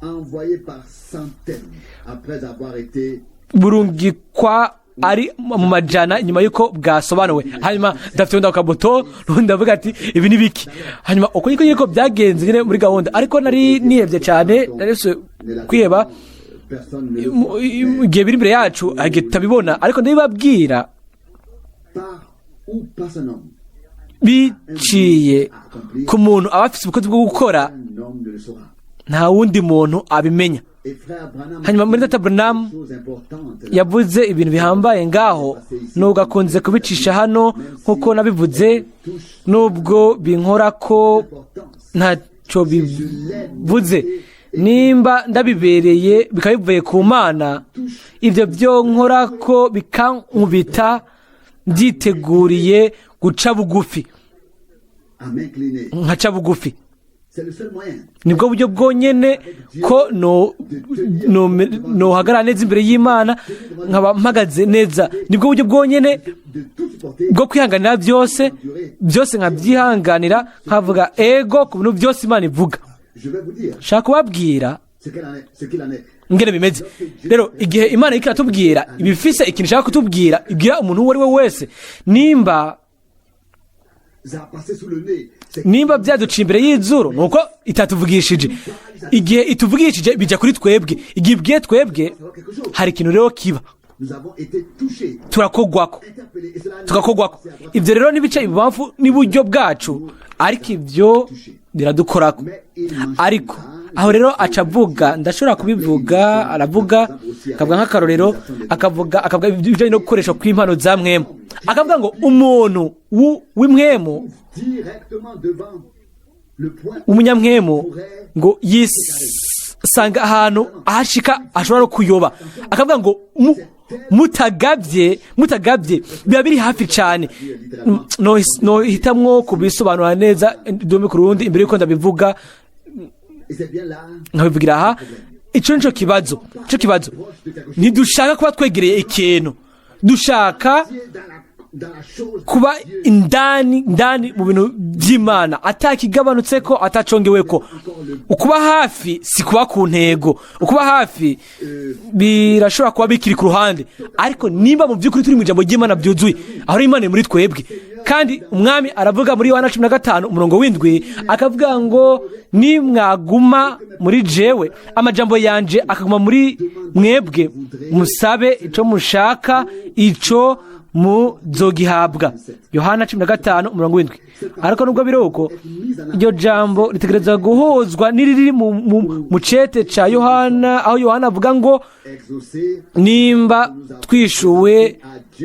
envoyé par centaines après avoir été burungikwa ari mu majana nyuma y'uko bwasobanuwe. Hanyuma ndafite akabuto n'undi, ndavuga ati ibi ni biki? Hanyuma uko niko nyine ko byagenze nyine muri gahunda, ariko nari nihebye cyane, nari nfise kwiheba. Personne ne le Mu gihe biri imbere yacu hari igihe tutabibona, ariko ndabibabwira par où passe un homme, biciye ku muntu aba afise ubukozi bwo gukora, un homme ne le saura. Nta wundi muntu abimenya. Et frère Branham Hanyuma muri Data Branham chose importante yavuze ibintu bihambaye ngaho, nubwo akunze kubicisha hano nk'uko nabivuze, nubwo binkora ko importance ntacyo bivuze, nimba ndabibereye bikaba bivuye ku Mana, ibyo byo nkora ko bikankubita, mbyiteguriye guca bugufi, à m'incliner. nkaca bugufi. C'est le seul moyen Nibwo buryo bwonyene ko no nohagarara neza imbere y'Imana, nkaba mpagaze neza. Nibwo buryo bwonyene de tout supporter. bwo kwihanganira byose byose, nkabyihanganira, nkavuga ego ku bintu byose Imana ivuga. Je vais vous dire Nshaka kubabwira ce qu'il en est, ce qu'il en est. ingene bimeze. Rero igihe Imana iriko iratubwira, ibifise ikintu ishaka kutubwira, ibwira umuntu uwo ari we wese, nimba Ça a passé sous le nez. C'est nimba byaduciye imbere y'izuru, ni uko itatuvugishije. Igihe ituvugishije, bijya kuri twebwe. Igihe ibwiye twebwe, quelque chose. hari ikintu rero kiba. Nous avons été touchés, Turakogwako, interpellés. Et cela tukakogwako. c'est à droite. Ibyo rero n'ibice ibubamfu n'iburyo bwacu, ariko ibyo biradukorako. Ariko aho rero aca avuga, ndashobora kubivuga, aravuga, akavuga nk'akarorero, akavuga ibijyanye no gukoresha kw'impano za mpwemu, akavuga ngo umuntu w'impwemu, Directement devant le point umunyamwemu, ngo yisanga ahantu ahashika ashobora no kuyoba. Akavuga ngo mutagabye, mutagabye, biba biri hafi cyane. Nohitamwo kubisobanura neza ndome ku rundi imbere yuko ndabivuga, Et c'est bien là nkabivugira aha. Ico nico kibazo, ico kibazo: ntidushaka kuba twegereye ikintu, dushaka dans la chose kuba indani indani mu bintu by'Imana, atakigabanutse ko, atacongeweko. Ukuba hafi si kuba ku ntego. Ukuba hafi birashobora kuba bikiri ku ruhande, ariko nimba mu by'ukuri turi mu ijambo ry'Imana byuzuye, aho Imana iri muri twebwe. Kandi Umwami aravuga muri Yohana 15 umurongo w'indwi, akavuga ngo nimwaguma muri jewe, amajambo yanje akaguma muri mwebwe, musabe ico mushaka, ico muzogihabwa. Yohana 15 umurongo w'indwi. Ariko nubwo biri uko, iryo jambo ritegerezwa guhuzwa n'iriri mu cete ca Yohana, aho Yohana avuga ngo exaucé nimba twishuwe,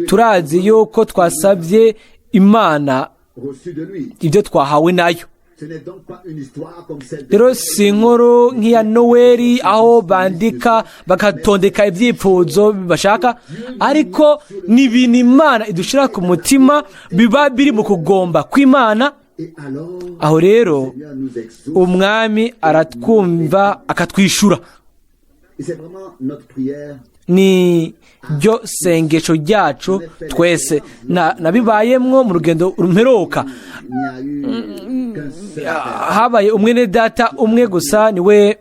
turazi yuko twasabye Imana reçu de lui. ibyo twahawe nayo. Ce n'est donc pas une histoire comme celle de Rero si inkuru nk'iya Noweli, aho bandika bagatondeka ibyifuzo bashaka, ariko ni ibintu Imana idushira ku mutima, biba biri mu kugomba kw'Imana. Et alors, Aho rero le Seigneur nous exauce. Umwami aratwumva, akatwishura. Et c'est vraiment notre prière. Ni ryo sengesho ryacu twese. Nabibayemwo mu rugendo rumperuka. Il n'y a eu qu'un seul Habaye umwene data umwe gusa, niwe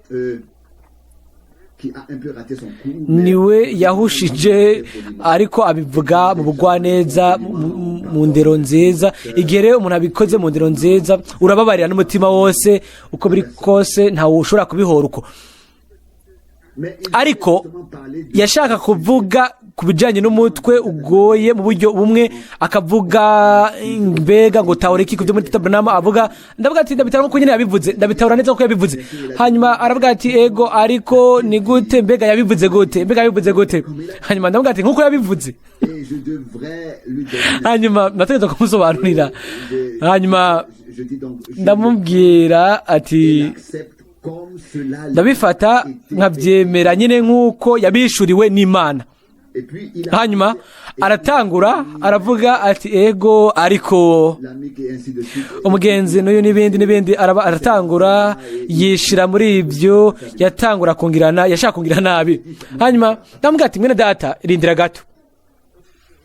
qui a un peu raté son coup. Mais niwe yahushije, ariko abivuga mu bugwaneza, mu ndero nziza. Igihe rero umuntu abikoze mu ndero nziza, urababarira n'umutima wose. Uko biri kose, ntawe ushobora kubihora uko. Mais il Ariko justement parler du yashaka kuvuga ku bijyanye n'umutwe ugoye mu buryo bumwe, akavuga mbega ngo tahora iki ku byo muri Branham avuga. Ndavuga ati ndabitahura nkuko nyine yabivuze, ndabitahura neza nkuko yabivuze. Hanyuma aravuga ati ego, ariko ni gute? Mbega yabivuze gute? Mbega yabivuze gute? Hanyuma ndavuga ati nkuko yabivuze. Et je devrais lui donner. Hanyuma nategetswe kumusobanurira. Hanyuma Je dis donc, je ndamubwira ati l'accepte comme cela lui ndabifata a été nkabyemera nyine nk'uko yabishuriwe n'Imana. fait. Et puis il a Hanyuma aratangura aravuga ati ego, ariko l'ami et ainsi de suite. Umugenzi n'uyu n'ibindi n'ibindi, araba aratangura yishira muri ibyo, yatangura kungirana, yashaka kungira nabi. Hanyuma ndamubwira ati: "Mwene data, rindira gato."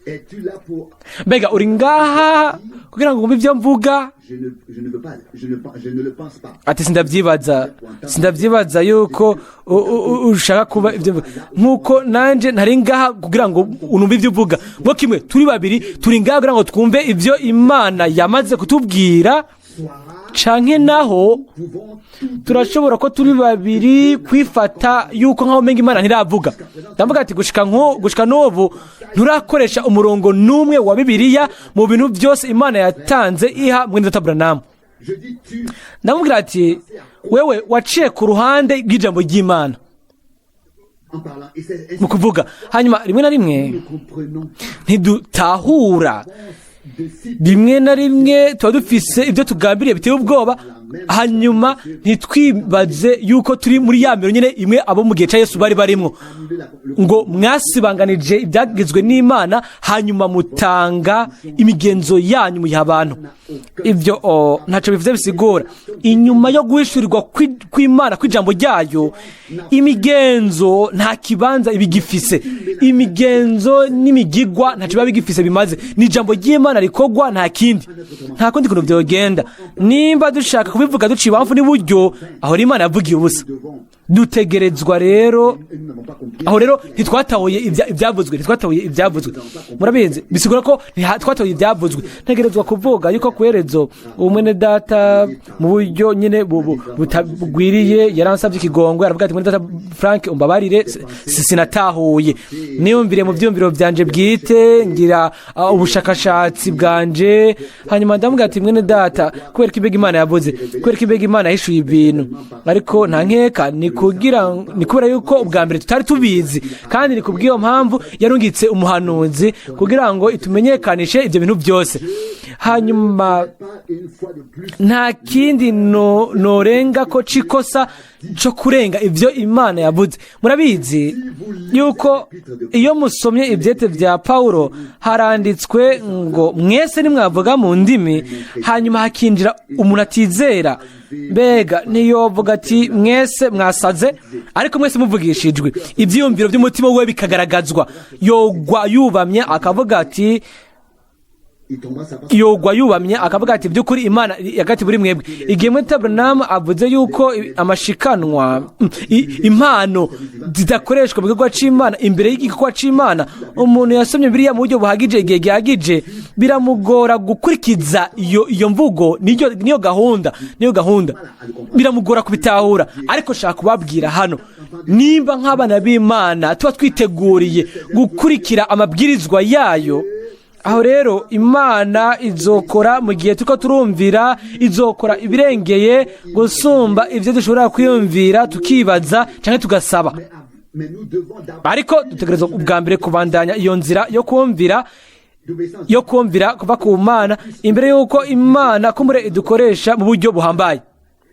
Es-tu là pour Mbega uri ngaha kugira ngo wumve ibyo mvuga? Je ne veux pas, je ne le pense pas. Ati: "Sindabyibaza, sindabyibaza yuko ushaka kuba ibyo mvuga, nkuko nanje ntari ngaha kugira ngo unumve ibyo uvuga." Ngo kimwe turi babiri turi ngaha kugira ngo twumve ibyo Imana yamaze kutubwira, Soit canke naho pouvons tout turashobora ko turi babiri kwifata yuko nkaho umenga Imana ntiravuga. Ndavuga ati: Gushika n'ubu nturakoresha umurongo n'umwe wa Bibiliya mu bintu byose Imana yatanze iha mwene data Buranamu." Je dis tu Ndamubwira ati: "Wewe waciye ku ruhande rw'ijambo ry'Imana en parlant. Et c'est mu kuvuga." Hanyuma rimwe na rimwe nous comprenons ntidutahura. de si Rimwe na rimwe tuba dufise ibyo tugambiriye biteye ubwoba, hanyuma ntitwibaze yuko turi muri ya miro nyine imwe abo mu gihe cya Yesu bari barimwo, annuler le ngo mwasibanganije ibyagizwe n'Imana, hanyuma mutanga imigenzo yanyu muyiha abantu. Ibyo ntacyo bivuze bisigura. Inyuma yo guhishurirwa kw'Imana kw'ijambo ryayo, imigenzo nta kibanza ibigifise. Imigenzo n'imigigwa ntacyo biba bigifise bimaze. Ni ijambo ry'Imana rikorwa, nta kindi, nta kundi kuntu byogenda. Nimba dushaka kubivuga duciye ibamfu n'iburyo, aho rero Imana yavugiye ubusa. Devons Dutegerezwa rero et nous n'avons pas compris. Aho rero ntitwatahuye ibyavuzwe, ntitwatahuye ibyavuzwe. Murabizi, bisigura ko twatahuye ibyavuzwe. Ntegerezwa kuvuga yuko kuherezo umwene data mu buryo nyine butabugwiriye yaransabye ikigongwe, aravuga ati: "Mwene data Frank, umbabarire, sinatahuye, niyumvire mu byumviro byanje bwite, ngira ubushakashatsi bwanje." Hanyuma ndamubwira ati: "Mwene data, kubera ko imbega Imana yavuze, kubera ko imbega Imana yahishuye ibintu, ariko nta nkeka ni kugira ni kubera yuko ubwa mbere tutari tubizi, kandi ni kubw'iyo mpamvu yarungitse umuhanuzi kugira ngo itumenyekanishe ibyo bintu byose." Hanyuma Pas une fois de plus nta kindi norenga ko cikosa co kurenga ibyo Imana yavuze. Murabizi yuko iyo musomye ibyete bya Paulo, haranditswe ngo mwese nimwavuga mu ndimi, hanyuma hakinjira umuntu atizera, mbega ntiyovuga ati: "Mwese mwasaze"? Ariko mwese muvugishijwe, ibyiyumviro by'umutima we bikagaragazwa, yogwa yubamye akavuga ati il tombera sa face. Yogwa yubamye akavuga ati: "By'ukuri Imana hagati muri mwebwe." Igihe muri Tabernamu avuze yuko amashikanwa, impano zidakoreshwa mu gikorwa c'Imana, imbere y'igikorwa c'Imana, umuntu yasomye biriya mu buryo buhagije, igihe gihagije, biramugora gukurikiza iyo mvugo. Niyo gahunda biramugora kubitahura. Ariko shaka kubabwira hano, nimba nk'abana b'Imana tuba twiteguriye gukurikira amabwirizwa yayo, aho rero Imana izokora. Mu gihe turiko turumvira, izokora ibirengeye gusumba ibyo dushobora kwiyumvira, tukibaza cyangwa tugasaba. Mais nous devons d'abord Ariko dutegerezwa ubwa mbere kubandanya iyo nzira yo kumvira, d'obéissance. yo kumvira kuva ku Mana, imbere y'uko Imana kumbure idukoresha mu buryo buhambaye.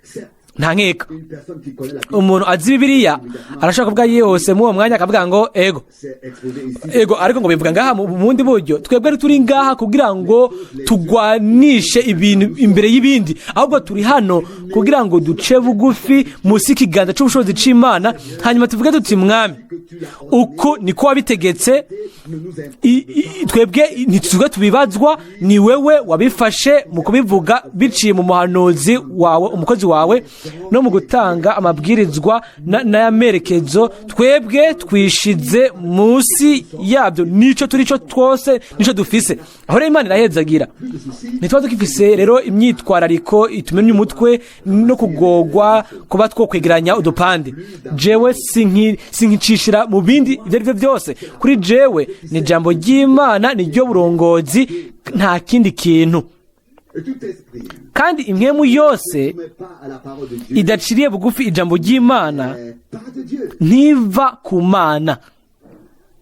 Certes, Nta nkeka une personne qui connaît la Bible, umuntu azi Bibiliya arashobora kuvuga yihuse muri uwo mwanya akavuga ngo: "Ego, c'est exposé ici. ego, ariko ngo bivuga ngaha mu bundi buryo." Twebwe turi ngaha kugira ngo tugwanishe ibintu imbere y'ibindi, ahubwo turi hano kugira ngo duce bugufi munsi y'ikiganza c'ubushobozi c'Imana, hanyuma tuvuge tuti: "Mwami, uku niko wabitegetse." Ne nous importe Twebwe ntituzwe tubibazwa, ni wewe wabifashe mu kubivuga biciye mu muhanuzi wawe, umukozi wawe, no mu gutanga amabwirizwa n'ayamerekezo. Twebwe twishize munsi yabyo, nico turi cyo twose, nico dufise. Aho rero Imana irahezagira. Ntituba dukifise rero imyitwarariko itumenya umutwe no kugogwa kuba twokwegeranya udupande. Jewe sinkicishira mu bindi ibyo ari byo byose. Kuri jewe ni ijambo ry'Imana, ni ryo burongozi, nta kindi kintu. Et tout esprit Kandi impwemu yose ne met pas à la parole de Dieu idaciriye bugufi ijambo ry'Imana n'est pas de Dieu. ntiva ku Mana.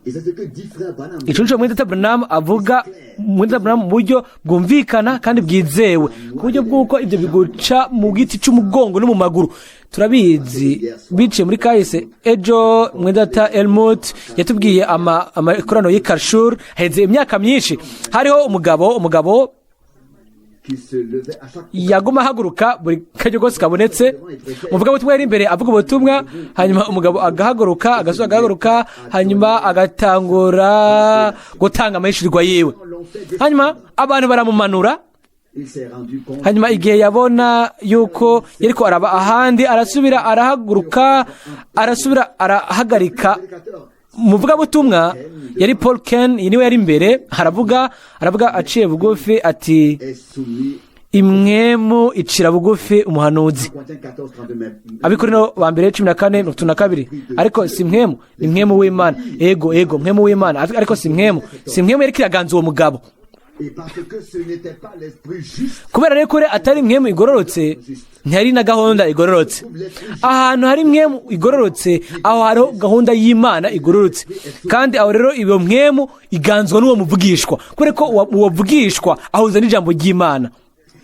Et c'est ce que dit frère Branham. Ico nico mwene data Branham avuga, mwene data Branham mu buryo bwumvikana kandi bwizewe, ku buryo bw'uko ibyo biguca mu giti c'umugongo no mu maguru. Turabizi biciye muri kahise. Ejo mwene data Elmut yatubwiye amakorano y'i Karshur heze imyaka myinshi. Hariho umugabo qui se levait à chaque yaguma ahaguruka buri karyo kose kabonetse. Umuvugabutumwa yari imbere avuga ubutumwa, hanyuma umugabo agahaguruka, agasubira agahaguruka, hanyuma agatangura gutanga amahishurwa yiwe, hanyuma abantu baramumanura. Il s'est rendu compte Hanyuma igihe yabona yuko yariko araba ahandi, arasubira arahaguruka, arasubira arahagarika. Umuvugabutumwa yari Paul Ken, niwe yari imbere, aravuga aciye bugufi ati: est soumis. "Impwemu icira bugufi umuhanuzi." Corinthiens 14, 32, mais Abakorinto ba mbere 14:32. Ariko si mpwemu, ni mpwemu w'Imana. Ego, mpwemu w'Imana, ariko si mpwemu yariko iraganza uwo mugabo. Et parce que ce n'était pas l'esprit juste, Kubera rero ko atari mpwemu igororotse, ntihari na gahunda igororotse. Ahantu hari mpwemu igororotse, aho hariho gahunda y'Imana igororotse. Kandi aho rero iyo mpwemu iganzwa n'uwo muvugishwa, kubera ko uwo muvugishwa ahuza n'ijambo ry'Imana.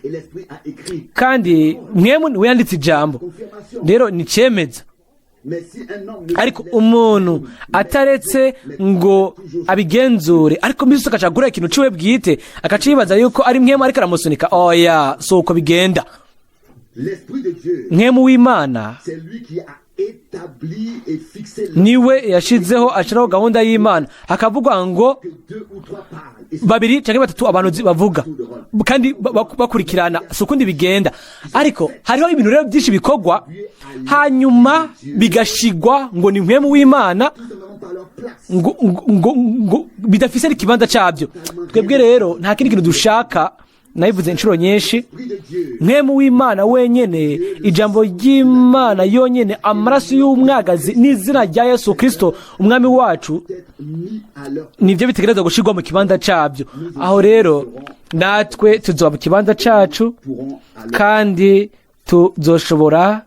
Et l'esprit a écrit. Kandi mpwemu niwe yanditse ijambo. Confirmation. Rero ni cemeza. Mais si un homme ne Ariko umuntu ataretse ngo abigenzure, ariko mbese agaca agura ikintu ciwe bwite, agaca yibaza yuko ari mpwemu ariko aramusunika, oya, si uko bigenda. L'esprit de Dieu, Mpwemu w'Imana c'est lui qui a établi et fixé niwe yashizeho, ashiraho gahunda y'Imana, hakavugwa ngo que deux ou trois parlent. Et babiri canke batatu abantu bavuga kandi bakurikirana, si ukundi bigenda. Ariko hariho ibintu rero byinshi bikorwa, hanyuma bigashigwa ngo ni mpwemu w'Imana, tout simplement par leur place. ngo bidafise n'ikibanza cabyo. Twebwe rero nta kindi kintu dushaka, nabivuze inshuro nyinshi. L'esprit de Dieu, Mpwemu w'Imana wenyene, ijambo ry'Imana yonyene, amaraso y'umwagazi n'izina rya Yesu Kristo umwami wacu être mis à leur nibyo bitegerezwa gushirwa mu kibanza cabyo. Aho rero natwe tuzoba mu kibanza cacu, pourront alors kandi tuzoshobora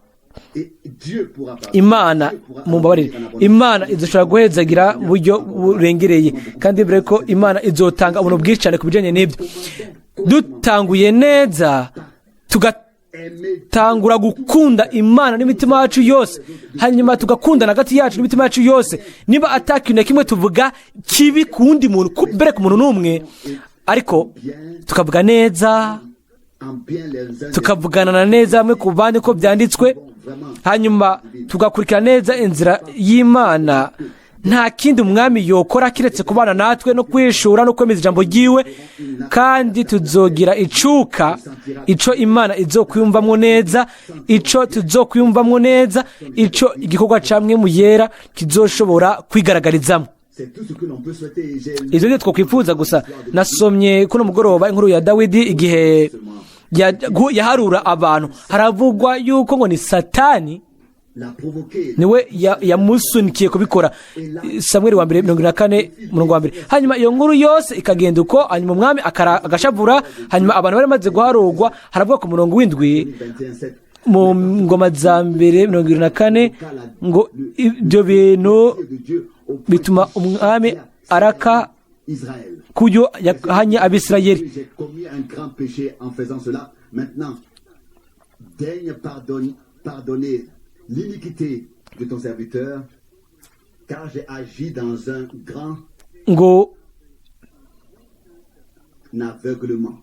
et Dieu pourra parler. Imana, mumbabarire, Imana izoshobora guhezagira mu buryo burengereye, kandi mbere ko Imana izotanga ubuntu bwinshi cyane ku bijyanye n'ibyo. Dutanguye neza, tugatangura gukunda Imana n'imitima yacu yose, hanyuma tugakundana hagati yacu n'imitima yacu yose, niba atakintu na kimwe tuvuga kibi ku wundi muntu, mbere ku muntu n'umwe, ariko tukavuga neza, En bien les uns tukavuganana neza bamwe ku bandi ko byanditswe, hanyuma tugakurikira neza inzira y'Imana, nta kindi umwami yokora kiretse kubana natwe no kwishura no kwemeza ijambo ryiwe. Kandi tuzogira icuka ico Imana izokwiyumvamwo neza, ico tuzokwiyumvamwo neza, ico igikorwa ca Mpwemu Yera kizoshobora kwigaragarizamo. C'est tout ce que l'on peut souhaiter. J'ai Ivyo nivyo twokwifuza gusa. Nasomye kuno mugoroba inkuru ya Dawidi igihe yaharura abantu. Haravugwa yuko ngo ni Satani l'a provoqué. niwe yamusunikiye kubikora. Samweli wa mbere 74 umurongo wa mbere. Hanyuma iyo nkuru yose ikagenda uko, hanyuma umwami agashavura. Hanyuma abantu bari bamaze guharurwa, haravuga ku murongo w'indwi 21, 7. mu Ngoma za mbere 24 ngo ibyo bintu De Dieu au point bituma umwami araka Israël. kuyo yahanye Abisirayeli. J'ai commis un grand péché en faisant cela. Maintenant, daigne pardonner l'iniquité de ton serviteur, car j'ai agi dans un grand Ngo aveuglement.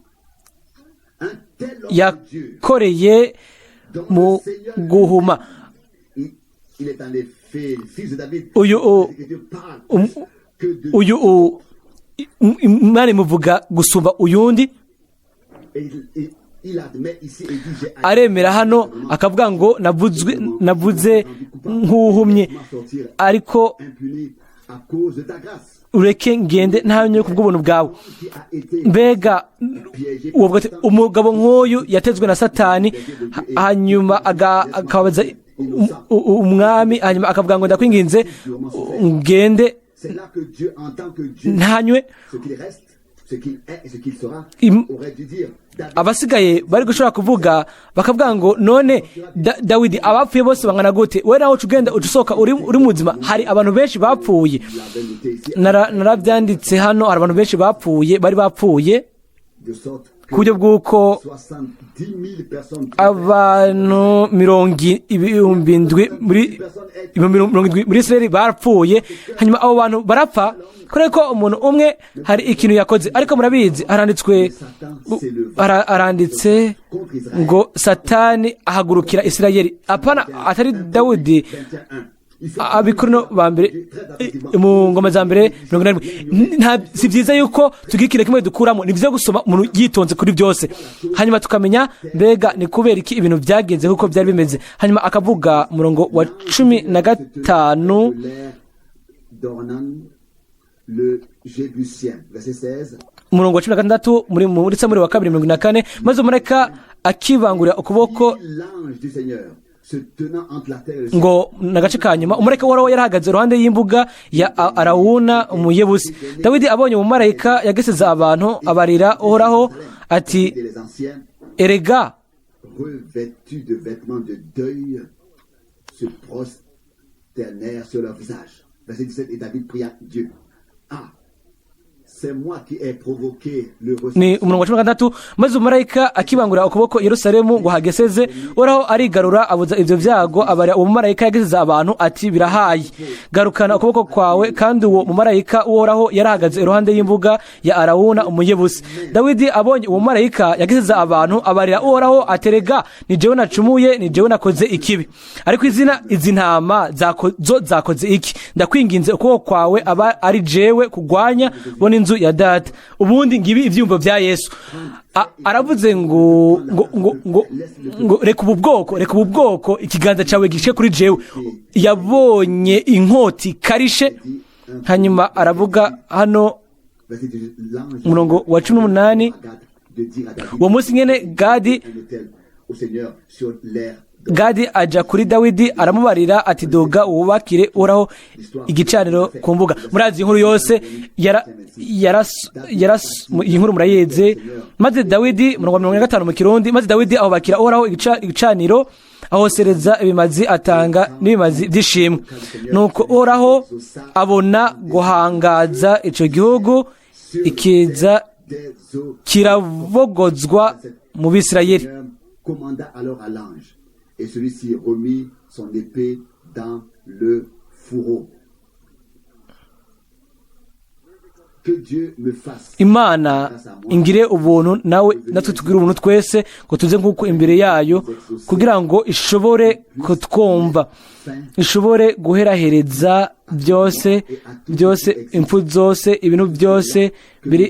Un tel homme de Dieu, yakoreye dont mu le Seigneur guhuma. il est en effet le fils de David. Uyu L'Écriture parle que de uyu Imana imuvuga gusumba uyundi. Et il admet ici et dit: j'ai agi Aremera hano akavuga ngo navuzwe, navuze nk'uhumye, ariko impuni à cause de ta grâce ureke ngende nta ku bw'ubuntu bwawe. qui a été Mbega uwo ati umugabo nk'uyu yatezwe na Satani, hanyuma akabaza umwami, hanyuma akavuga ngo: "Ndakwinginze ngende C'est là que Dieu, en tant que Dieu, ntanywe." ce qu'il reste, ce qu'il est et ce qu'il sera, aurait dû dire: David, Abasigaye bari gushobora kuvuga, bakavuga ngo: "None Dawidi, abapfuye bose bangana gute? We nawe uca ugenda, uca usohoka uri muzima." Hari abantu benshi bapfuye. L'avait noté ici, Narabyanditse hano, hari abantu benshi bapfuye, bari bapfuye, de sorte ku buryo que bw'uko 70 000 personnes abantu 70,000 muri 70,000 muri Israel barapfuye. Hanyuma abo bantu barapfa kubera ko umuntu umwe hari ikintu yakoze. Ariko murabizi, haranditswe haranditse ngo Satani ahagurukira Isirayeli, apana atari Dawudi. 21. Il faut Abakorinto ba mbere, mu ngoma za mbere 41. Si byiza yuko tugira ikintu kimwe dukuramo, ni byiza gusoma umuntu yitonze kuri byose, hanyuma tukamenya mbega ni kubera iki ibintu byagenze kuko byari bimeze. Hanyuma akavuga umurongo wa 15: de l'aire d'Ornan, le Jébusien. Verset 16. Umurongo wa 16 muri Samweli wa kabiri 44: maze umumarayika akibangurira ukuboko L'ange du Seigneur se tenant entre la terre et le ciel. Ngo n'agace ka nyuma: umumarayika w'Uhoraho yarahagaze iruhande y'imbuga ya Arawuna Umuyebusi. Dawidi abonye umumarayika yageseza abantu, abarira Uhoraho ati: Et les anciens, "Erega revêtus de vêtements de deuil, se prosternèrent sur leur visage. Verset 17, et David pria Dieu: "Ah, c'est moi qui ai provoqué le Ni umurongo wa 16: maze umumarayika akibangurira ukuboko Yerusalemu ngo hageseze, Uhoraho arigarura, abuza ibyo byago, abarira uwo mumarayika yageseze abantu ati: "Birahaye, garukana ukuboko kwawe." Kandi uwo mumarayika Uhoraho yarahagaze iruhande y'imbuga ya Arawuna Umuyebusi. Dawidi abonye uwo mumarayika yageseze abantu, abarira Uhoraho ati: "Erega ni jewe nacumuye, ni jewe nakoze ikibi, ariko izina izi ntama zo zakoze iki? Ndakwinginze, ukuboko kwawe aba ari jewe kugwanya, bo n'inzu ya data." Ubundi ngibi ibyumvo bya Yesu. Aravuze ngo reka ubu bwoko, reka ubu bwoko, ikiganza cyawe gishike kuri jewe. Yabonye inkota ikarishe. Hanyuma aravuga hano Verset 18, l'ange umurongo wa 18: Gad de dire à David: Uwo munsi nyene Gadi un autel au Seigneur sur l'aire Gadi aja kuri Dawidi, aramubarira ati: "Duga wubakire Uhoraho igicaniro ku mbuga." Murazi inkuru yose, yara yaras yaras iyi nkuru murayizi. Maze Dawidi, murongo wa 45 mu Kirundi: maze Dawidi ahubakira Uhoraho igicaniro, ahosereza ibimazi, atanga n'ibimazi by'ishimwe. Nuko Uhoraho abona guhangaza ico gihugu, ikiza des eaux. kirabogozwa mu Bisirayeli. Seigneur commanda alors à l'ange, et celui-ci remit son épée dans le fourreau. Que Dieu me fasse Imana ingire ubuntu nawe, natwe tugire ubuntu twese, ngo tuze nk'uko imbere yayo, kugira ngo ishobore kutwumva, ishobore guherahereza byose byose, impfu zose, ibintu byose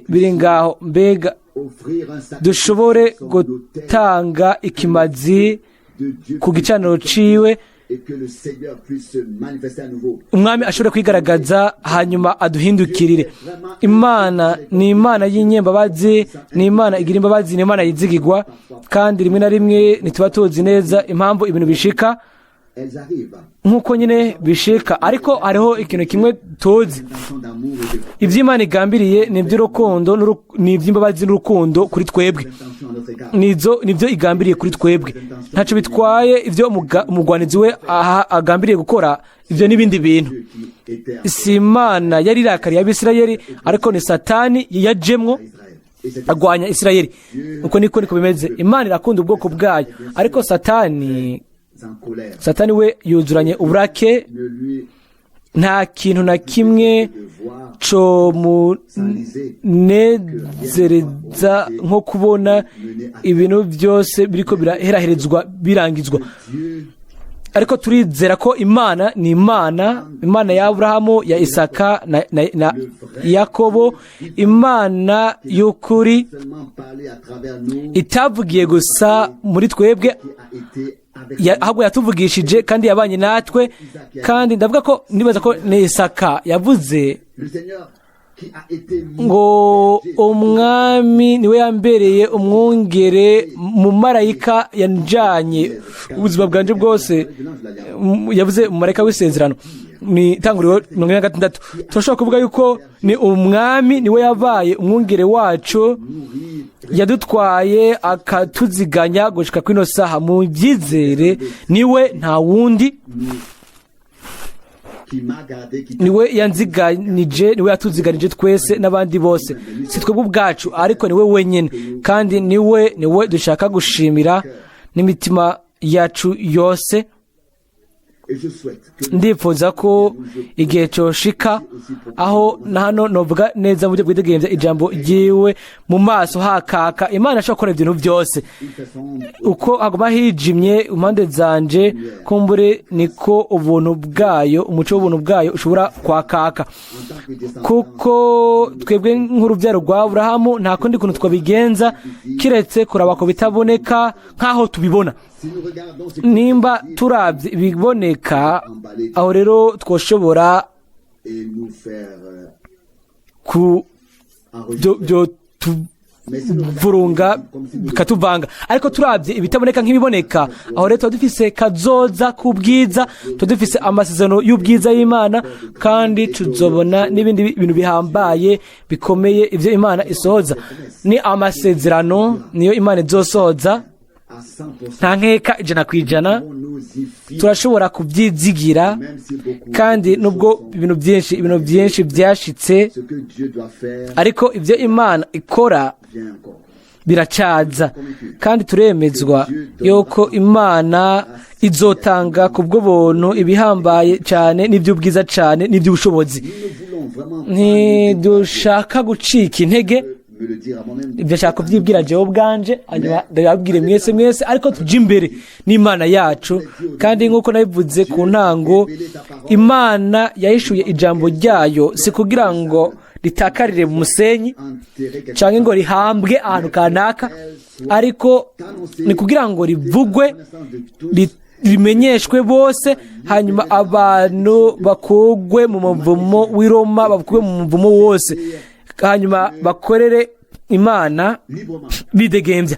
biri ngaho. Mbega offrir un sacrifice dushobore sur son autel gutanga ikimazi de Dieu ku gicaniro ciwe, et que le Seigneur puisse se manifester à nouveau. Umwami ashobore kwigaragaza, hanyuma aduhindukirire. Imana ni Imana y'inyembabazi, ni Imana igira imbabazi, ni Imana yizigirwa. Kandi rimwe na rimwe ntituba tuzi neza impamvu ibintu bishika Elles arrivent. nk'uko nyine bishika. Ariko hariho ikintu kimwe tuzi: Intention d'amour et de ibyo Imana igambiriye ni iby'urukundo ni iby'imbabazi n'urukundo kuri twebwe. intention à notre égard. Nizo nibyo igambiriye kuri twebwe. Ntacyo bitwaye ibyo umugwanizi we aha agambiriye gukora, ibyo n'ibindi bintu. Dieu qui était en Si Imana yari irakariye Abisirayeli, ariko ni Satani yajemwo Israël. Et c'est agwanya Isirayeli. Uko niko bimeze. Imana irakunda ubwoko bwayo, ariko Satani en colère. Satani we yuzuranye uburake. Ne lui Nta kintu na kimwe de voir co munezereza nko kubona ibintu byose biriko biraheraherezwa, birangizwa. Dieu Ariko turizera ko Imana ni Imana, Imana ya Aburahamu, ya Isaka na Yakobo, Imana y'ukuri, seulement parler à travers nous itavugiye gusa muri twebwe, qui a été avec ahubwo yatuvugishije kandi yabanye natwe. Kandi ndavuga ko nibaza ko ni Isaka yavuze le Seigneur. qui a été mis Ngo umwami niwe yambereye umwungere mu marayika yanjanye ubuzima bwanje bwose. Yavuze umumarayika w'isezerano, ni itanguriro 46. Turashobora kuvuga yuko ni umwami niwe yabaye umwungere wacu, nourrir yadutwaye akatuziganya gushika kwino saha mu byizere. Niwe, nta wundi. Qui m'a gardé, qui Niwe yanziganije, niwe yatuziganije twese n'abandi bose. Si twebwe ubwacu, ariko niwe wenyine, kandi niwe dushaka gushimira n'imitima yacu yose. Et je souhaite que Ndifuza ko igihe coshika aho na hano novuga neza mu buryo bwidegemvya ijambo ryiwe mu maso hakaka. Imana ashobora gukora ibintu byose. Il fait sombre Uko haguma hijimye impande zanje, kumbure niko ubuntu bwayo, umuco w'ubuntu bwayo ushobora kwakaka. En tant que descendant Kuko twebwe nk'urubyaro rwa Aburahamu, nta kundi kuntu twabigenza kiretse kuraba ku bitaboneka nk'aho tubibona. Si nous regardons ce qui Nimba turabye ibiboneka, aho rero twoshobora et nous faire ku enregistrer. Byo tuvurunga bikatuvanga, ariko turabye ibitaboneka nk'ibiboneka, aho rero tuba dufise kazoza k'ubwiza, tuba dufise amasezerano y'ubwiza y'Imana, kandi tuzobona n'ibindi bintu bihambaye bikomeye ibyo Imana isohoza. Ni amasezerano niyo Imana izosohoza. À 100%, Nta nkeka, 100%. on nous y fie, Turashobora kubyizigira, même si beaucoup kandi nubwo ibintu byinshi byashitse, ce que Dieu doit faire ariko ibyo Imana ikora vient encore. biracaza, kandi turemezwa yuko Imana izotanga ku bw'ubuntu ibihambaye cyane n'iby'ubwiza cyane n'iby'ubushobozi. Nous ne voulons vraiment pas Ntidushaka gucika intege. me le dire à moi-même. Ibyo nshaka kubyibwira jewe ubwanje, hanyuma ndababwire mwese mwese, ariko tujye imbere n'Imana yacu. Kandi nk'uko nabivuze ku ntango, Imana yahishuye ijambo ryayo si kugira ngo ritakarire mu musenyi Enterrer quelque cyangwa ngo rihambwe ahantu kanaka, ariko ni kugira ngo rivugwe, rimenyeshwe bose, hanyuma abantu bakugwe mu muvumo w'i Roma, bakugwe mu muvumo wose, hanyuma bakorere Imana librement. bidegembya.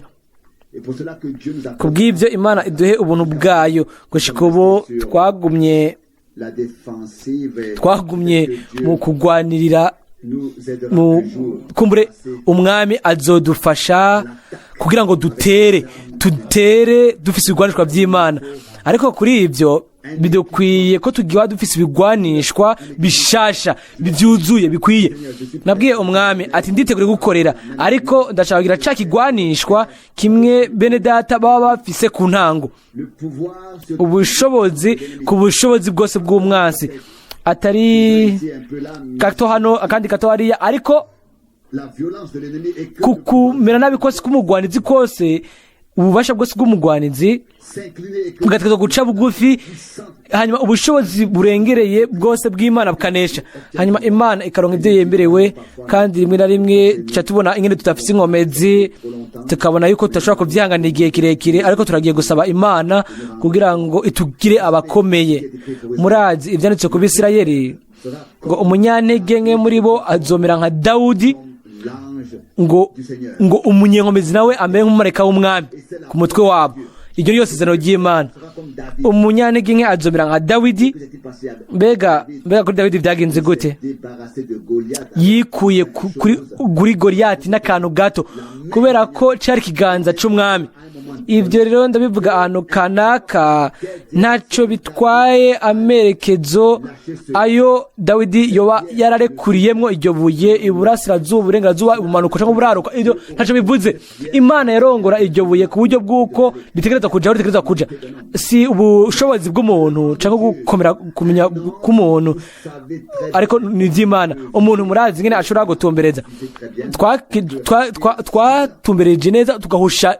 Et pour cela que Dieu nous a Ku bw'ibyo Imana iduhe ubuntu bwayo. Gushika ubu twagumye la défensive et twagumye que Dieu mu kugwanirira nous aidera mu un jour. kumbure umwami azodufasha kugira ngo dutere dufise ibigwanishwa by'Imana. Ariko kuri ibyo bidukwiye ko tugiwa dufise ibigwanishwa bishasha byuzuye bikwiye. Nabwiye umwami ati: "Nditegure gukorera, ariko ndashaka kugira ca kigwanishwa kimwe bene data baba bafise ku ntango." Le pouvoir sur Ubushobozi ku bushobozi bwose bw'umwansi, atari ici un peu là, mais gato hano, akandi gato hariya, ariko la violence de l'ennemi et que ku kumera nabi kose k'umugwanizi kose, ububasha bwose bw'umugwanizi s'incliner et que bugategerezwa guca bugufi, hanyuma ubushobozi burengereye bwose bw'Imana bukanesha, hanyuma Imana ikaronka ibyo yemerewe. Kandi rimwe na rimwe tuca tubona ingene tudafise inkomezi, tukabona yuko tudashobora kubyihanganira igihe kirekire, ariko turagiye gusaba Imana kugira ngo itugire abakomeye. Murazi ivyanditse ku Bisirayeli ngo umunyantege nke muri bo azomera nka Dawudi, l'ange ngo du Seigneur. ngo umunyenkomezi nawe amere nk'umumarayika w'umwami ku mutwe wabo. Iryo ni ryo sezerano ry'Imana. Sera comme David. Umunyantege nke azomera nka Dawidi. Que s'est-il passé à Mbega mbega kuri Dawidi byagenze gute? Débarrassé de Goliath. Yikuye kuri Goliyati n'akantu gato, kubera ko cari ikiganza c'umwami. Ibyo rero ndabivuga ahantu kanaka, ntacyo bitwaye amerekezo ayo Dawidi yoba yararekuriyemwo iryo buye, iburasirazuba, uburengerazuba, ubumanuko cyangwa uburaruko, ibyo ntacyo bivuze. Imana yarongora iryo buye ku buryo bw'uko ritegereza kuja aho ritegereza kuja. Si ubushobozi bw'umuntu cyangwa gukomera kumenya k'umuntu, Savez très ariko ni iby'Imana. Umuntu murazi ingene ashobora gutumbereza. Twatumbereje neza, tugahusha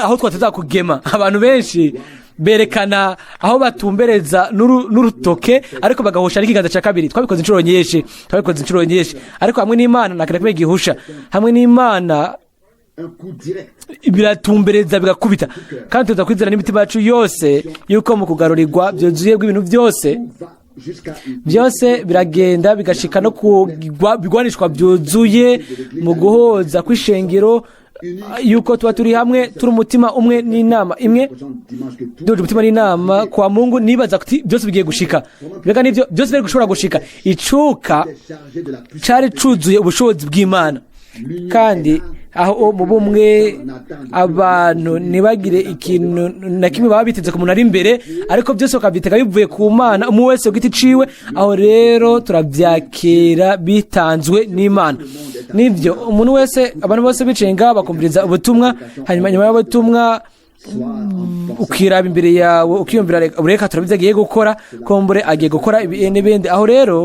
aho twateza kugema. Abantu benshi berekana aho batumbereza n'urutoke, ariko bagahusha n'ikiganza cya kabiri. Twabikoze inshuro nyinshi, twabikoze inshuro nyinshi, ariko hamwe n'Imana nta kintu na kimwe gihusha. Hamwe n'Imana un coup direct. biratumbereza, bigakubita. Kandi tuza kwizera n'imitima yacu yose yuko mu kugarurirwa byuzuye bw'ibintu byose Va Jusqu'à Byose biragenda bigashika no ku bigwanishwa byuzuye mu guhoza kw'ishengero, yuko tuba turi hamwe, turi umutima umwe n'inama imwe. Prochain dimanche que tout Duje umutima n'inama kwa Mungu, nibaza kuti byose bigiye gushika. Mbega nivyo byose biri gushobora gushika? Icuka est chargé de la puissance. Cari cuzuye ubushobozi bw'Imana. Kandi aho mu bumwe, abantu ntibagire ikintu na kimwe baba biteze ku muntu ari imbere, ariko byose bakabyitega bivuye ku Mana, umwe wese ku giti ciwe. Aho rero turabyakira bitanzwe n'Imana. Nibyo, umuntu wese, abantu bose bicaye ngaha bakumviriza ubutumwa, hanyuma nyuma y'ubutumwa ukiraba imbere yawe, ukiyumvira: "Reka turabizi agiye gukora, kombure agiye gukora ibi n'ibindi." Aho rero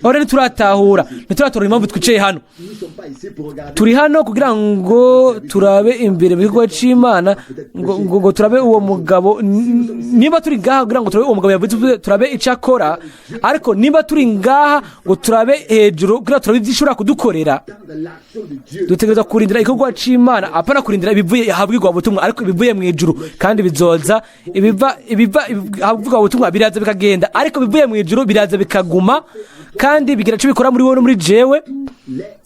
ntituratahura impamvu twicaye hano. Nous ne sommes pas ici pour regarder Turi hano kugira ngo turabe imbere mu gikorwa c'Imana, ngo turabe uwo mugabo. Niba turi ngaha kugira ngo turabe uwo mugabo yavuze, turabe icyo akora, ariko niba turi ngaha ngo turabe hejuru kugira turabe ibyo ishobora kudukorera, de l'action de Dieu. Dutegereza kurindira igikorwa c'Imana, apana kurindira ibivuye ahabwirwa ubutumwa, ariko ibivuye mu ijuru. Kandi bizoza. Ibiva ahabwirwa ubutumwa biraza bikagenda, ariko ibivuye mu ijuru biraza bikaguma, kandi bigira icyo bikora muri wowe no muri jewe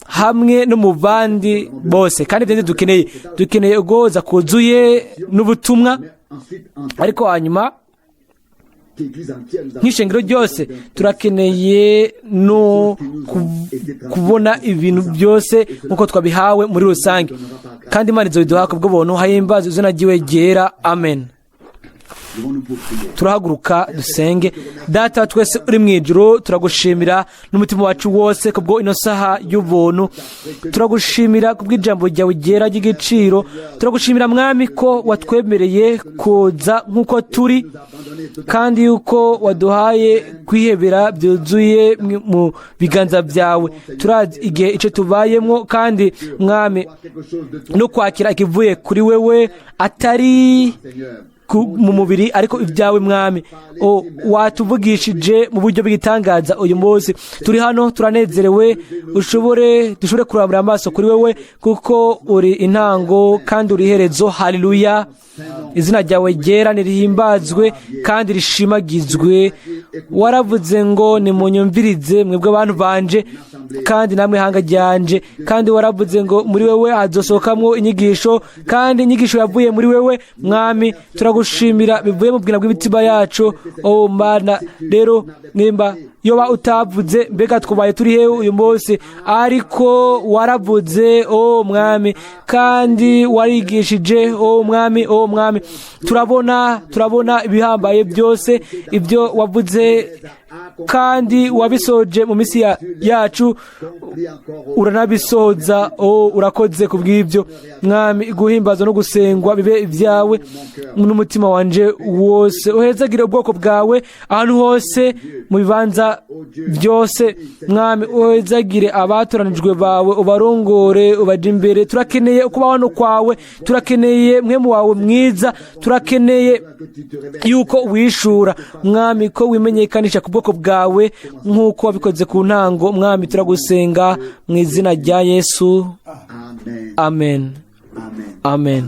hamwe no mu bandi bose. Kandi ibyo dukeneye uguhoza kuzuye n'ubutumwa. Mais ensuite, en tant Ariko hanyuma, qu'Église entière, nous avons nk'ishengero ryose, turakeneye no kubona ibintu byose nk'uko twabihawe muri rusange, kandi Imana izobiduha kubw'ubuntu. Hahimbaze izina ryiwe ryera. Amen. Devons-nous pour prier. Turahaguruka dusenge. Data wa twese uri mu ijuru, turagushimira n'umutima wacu wose kubwo ino saha y'ubuntu. Turagushimira kubw'ijambo ryawe ryera ry'igiciro. Turagushimira, Mwami, ko watwemereye kuza nk'uko turi, kandi yuko waduhaye kwihebera byuzuye mu biganza byawe. Turazi igihe icyo tubayemo, kandi Mwami, Quelque chose de toi, no kwakira ikivuye kuri wewe, atari Seigneur. mu mubiri, ariko ibyawe, Mwami. O watuvugishije mu buryo bw'igitangaza uyu munsi. Turi hano turanezerewe. Ushobore dushobore kurambura amaso kuri wewe, kuko uri intango kandi uri iherezo. Haleluya! Izina ryawe ryera nirihimbazwe kandi rishimagizwe. Waravuze ngo: "Nimunyumvirize mwebwe abantu banje, kandi namwe hanga ryanje." Kandi waravuze ngo muri wewe hazosohokamwo inyigisho, kandi inyigisho yavuye muri wewe. Mwami, turagushimira bivuye mu bwina bw'imitima yacu. Oh Mana, rero nimba yoba utavuze, mbega twubaye turi hehe uyu munsi? Ariko waravuze, oh Mwami, kandi warigishije, oh Mwami, oh Mwami. Turabona ibihambaye byose ibyo wavuze kandi wabisoje mu minsi yacu, uranabisoza. Oh, urakoze ku bw'ibyo, Mwami. Guhimbaza no gusengwa bibe ibyawe n'umutima wanje wose. Uhezagire ubwoko bwawe ahantu hose, mu bibanza byose. Mwami, uhezagire abatoranijwe bawe, ubarongore, ubaje imbere. Turakeneye ukubaho hano kwawe, turakeneye mwemu wawe mwiza, turakeneye yuko wishura, Mwami, ko wimenyekanisha ku bwoko bwawe nk'uko wabikoze ku ntango. Mwami, turagusenga mu izina rya Yesu. Amen. Amen. Amen. Amen.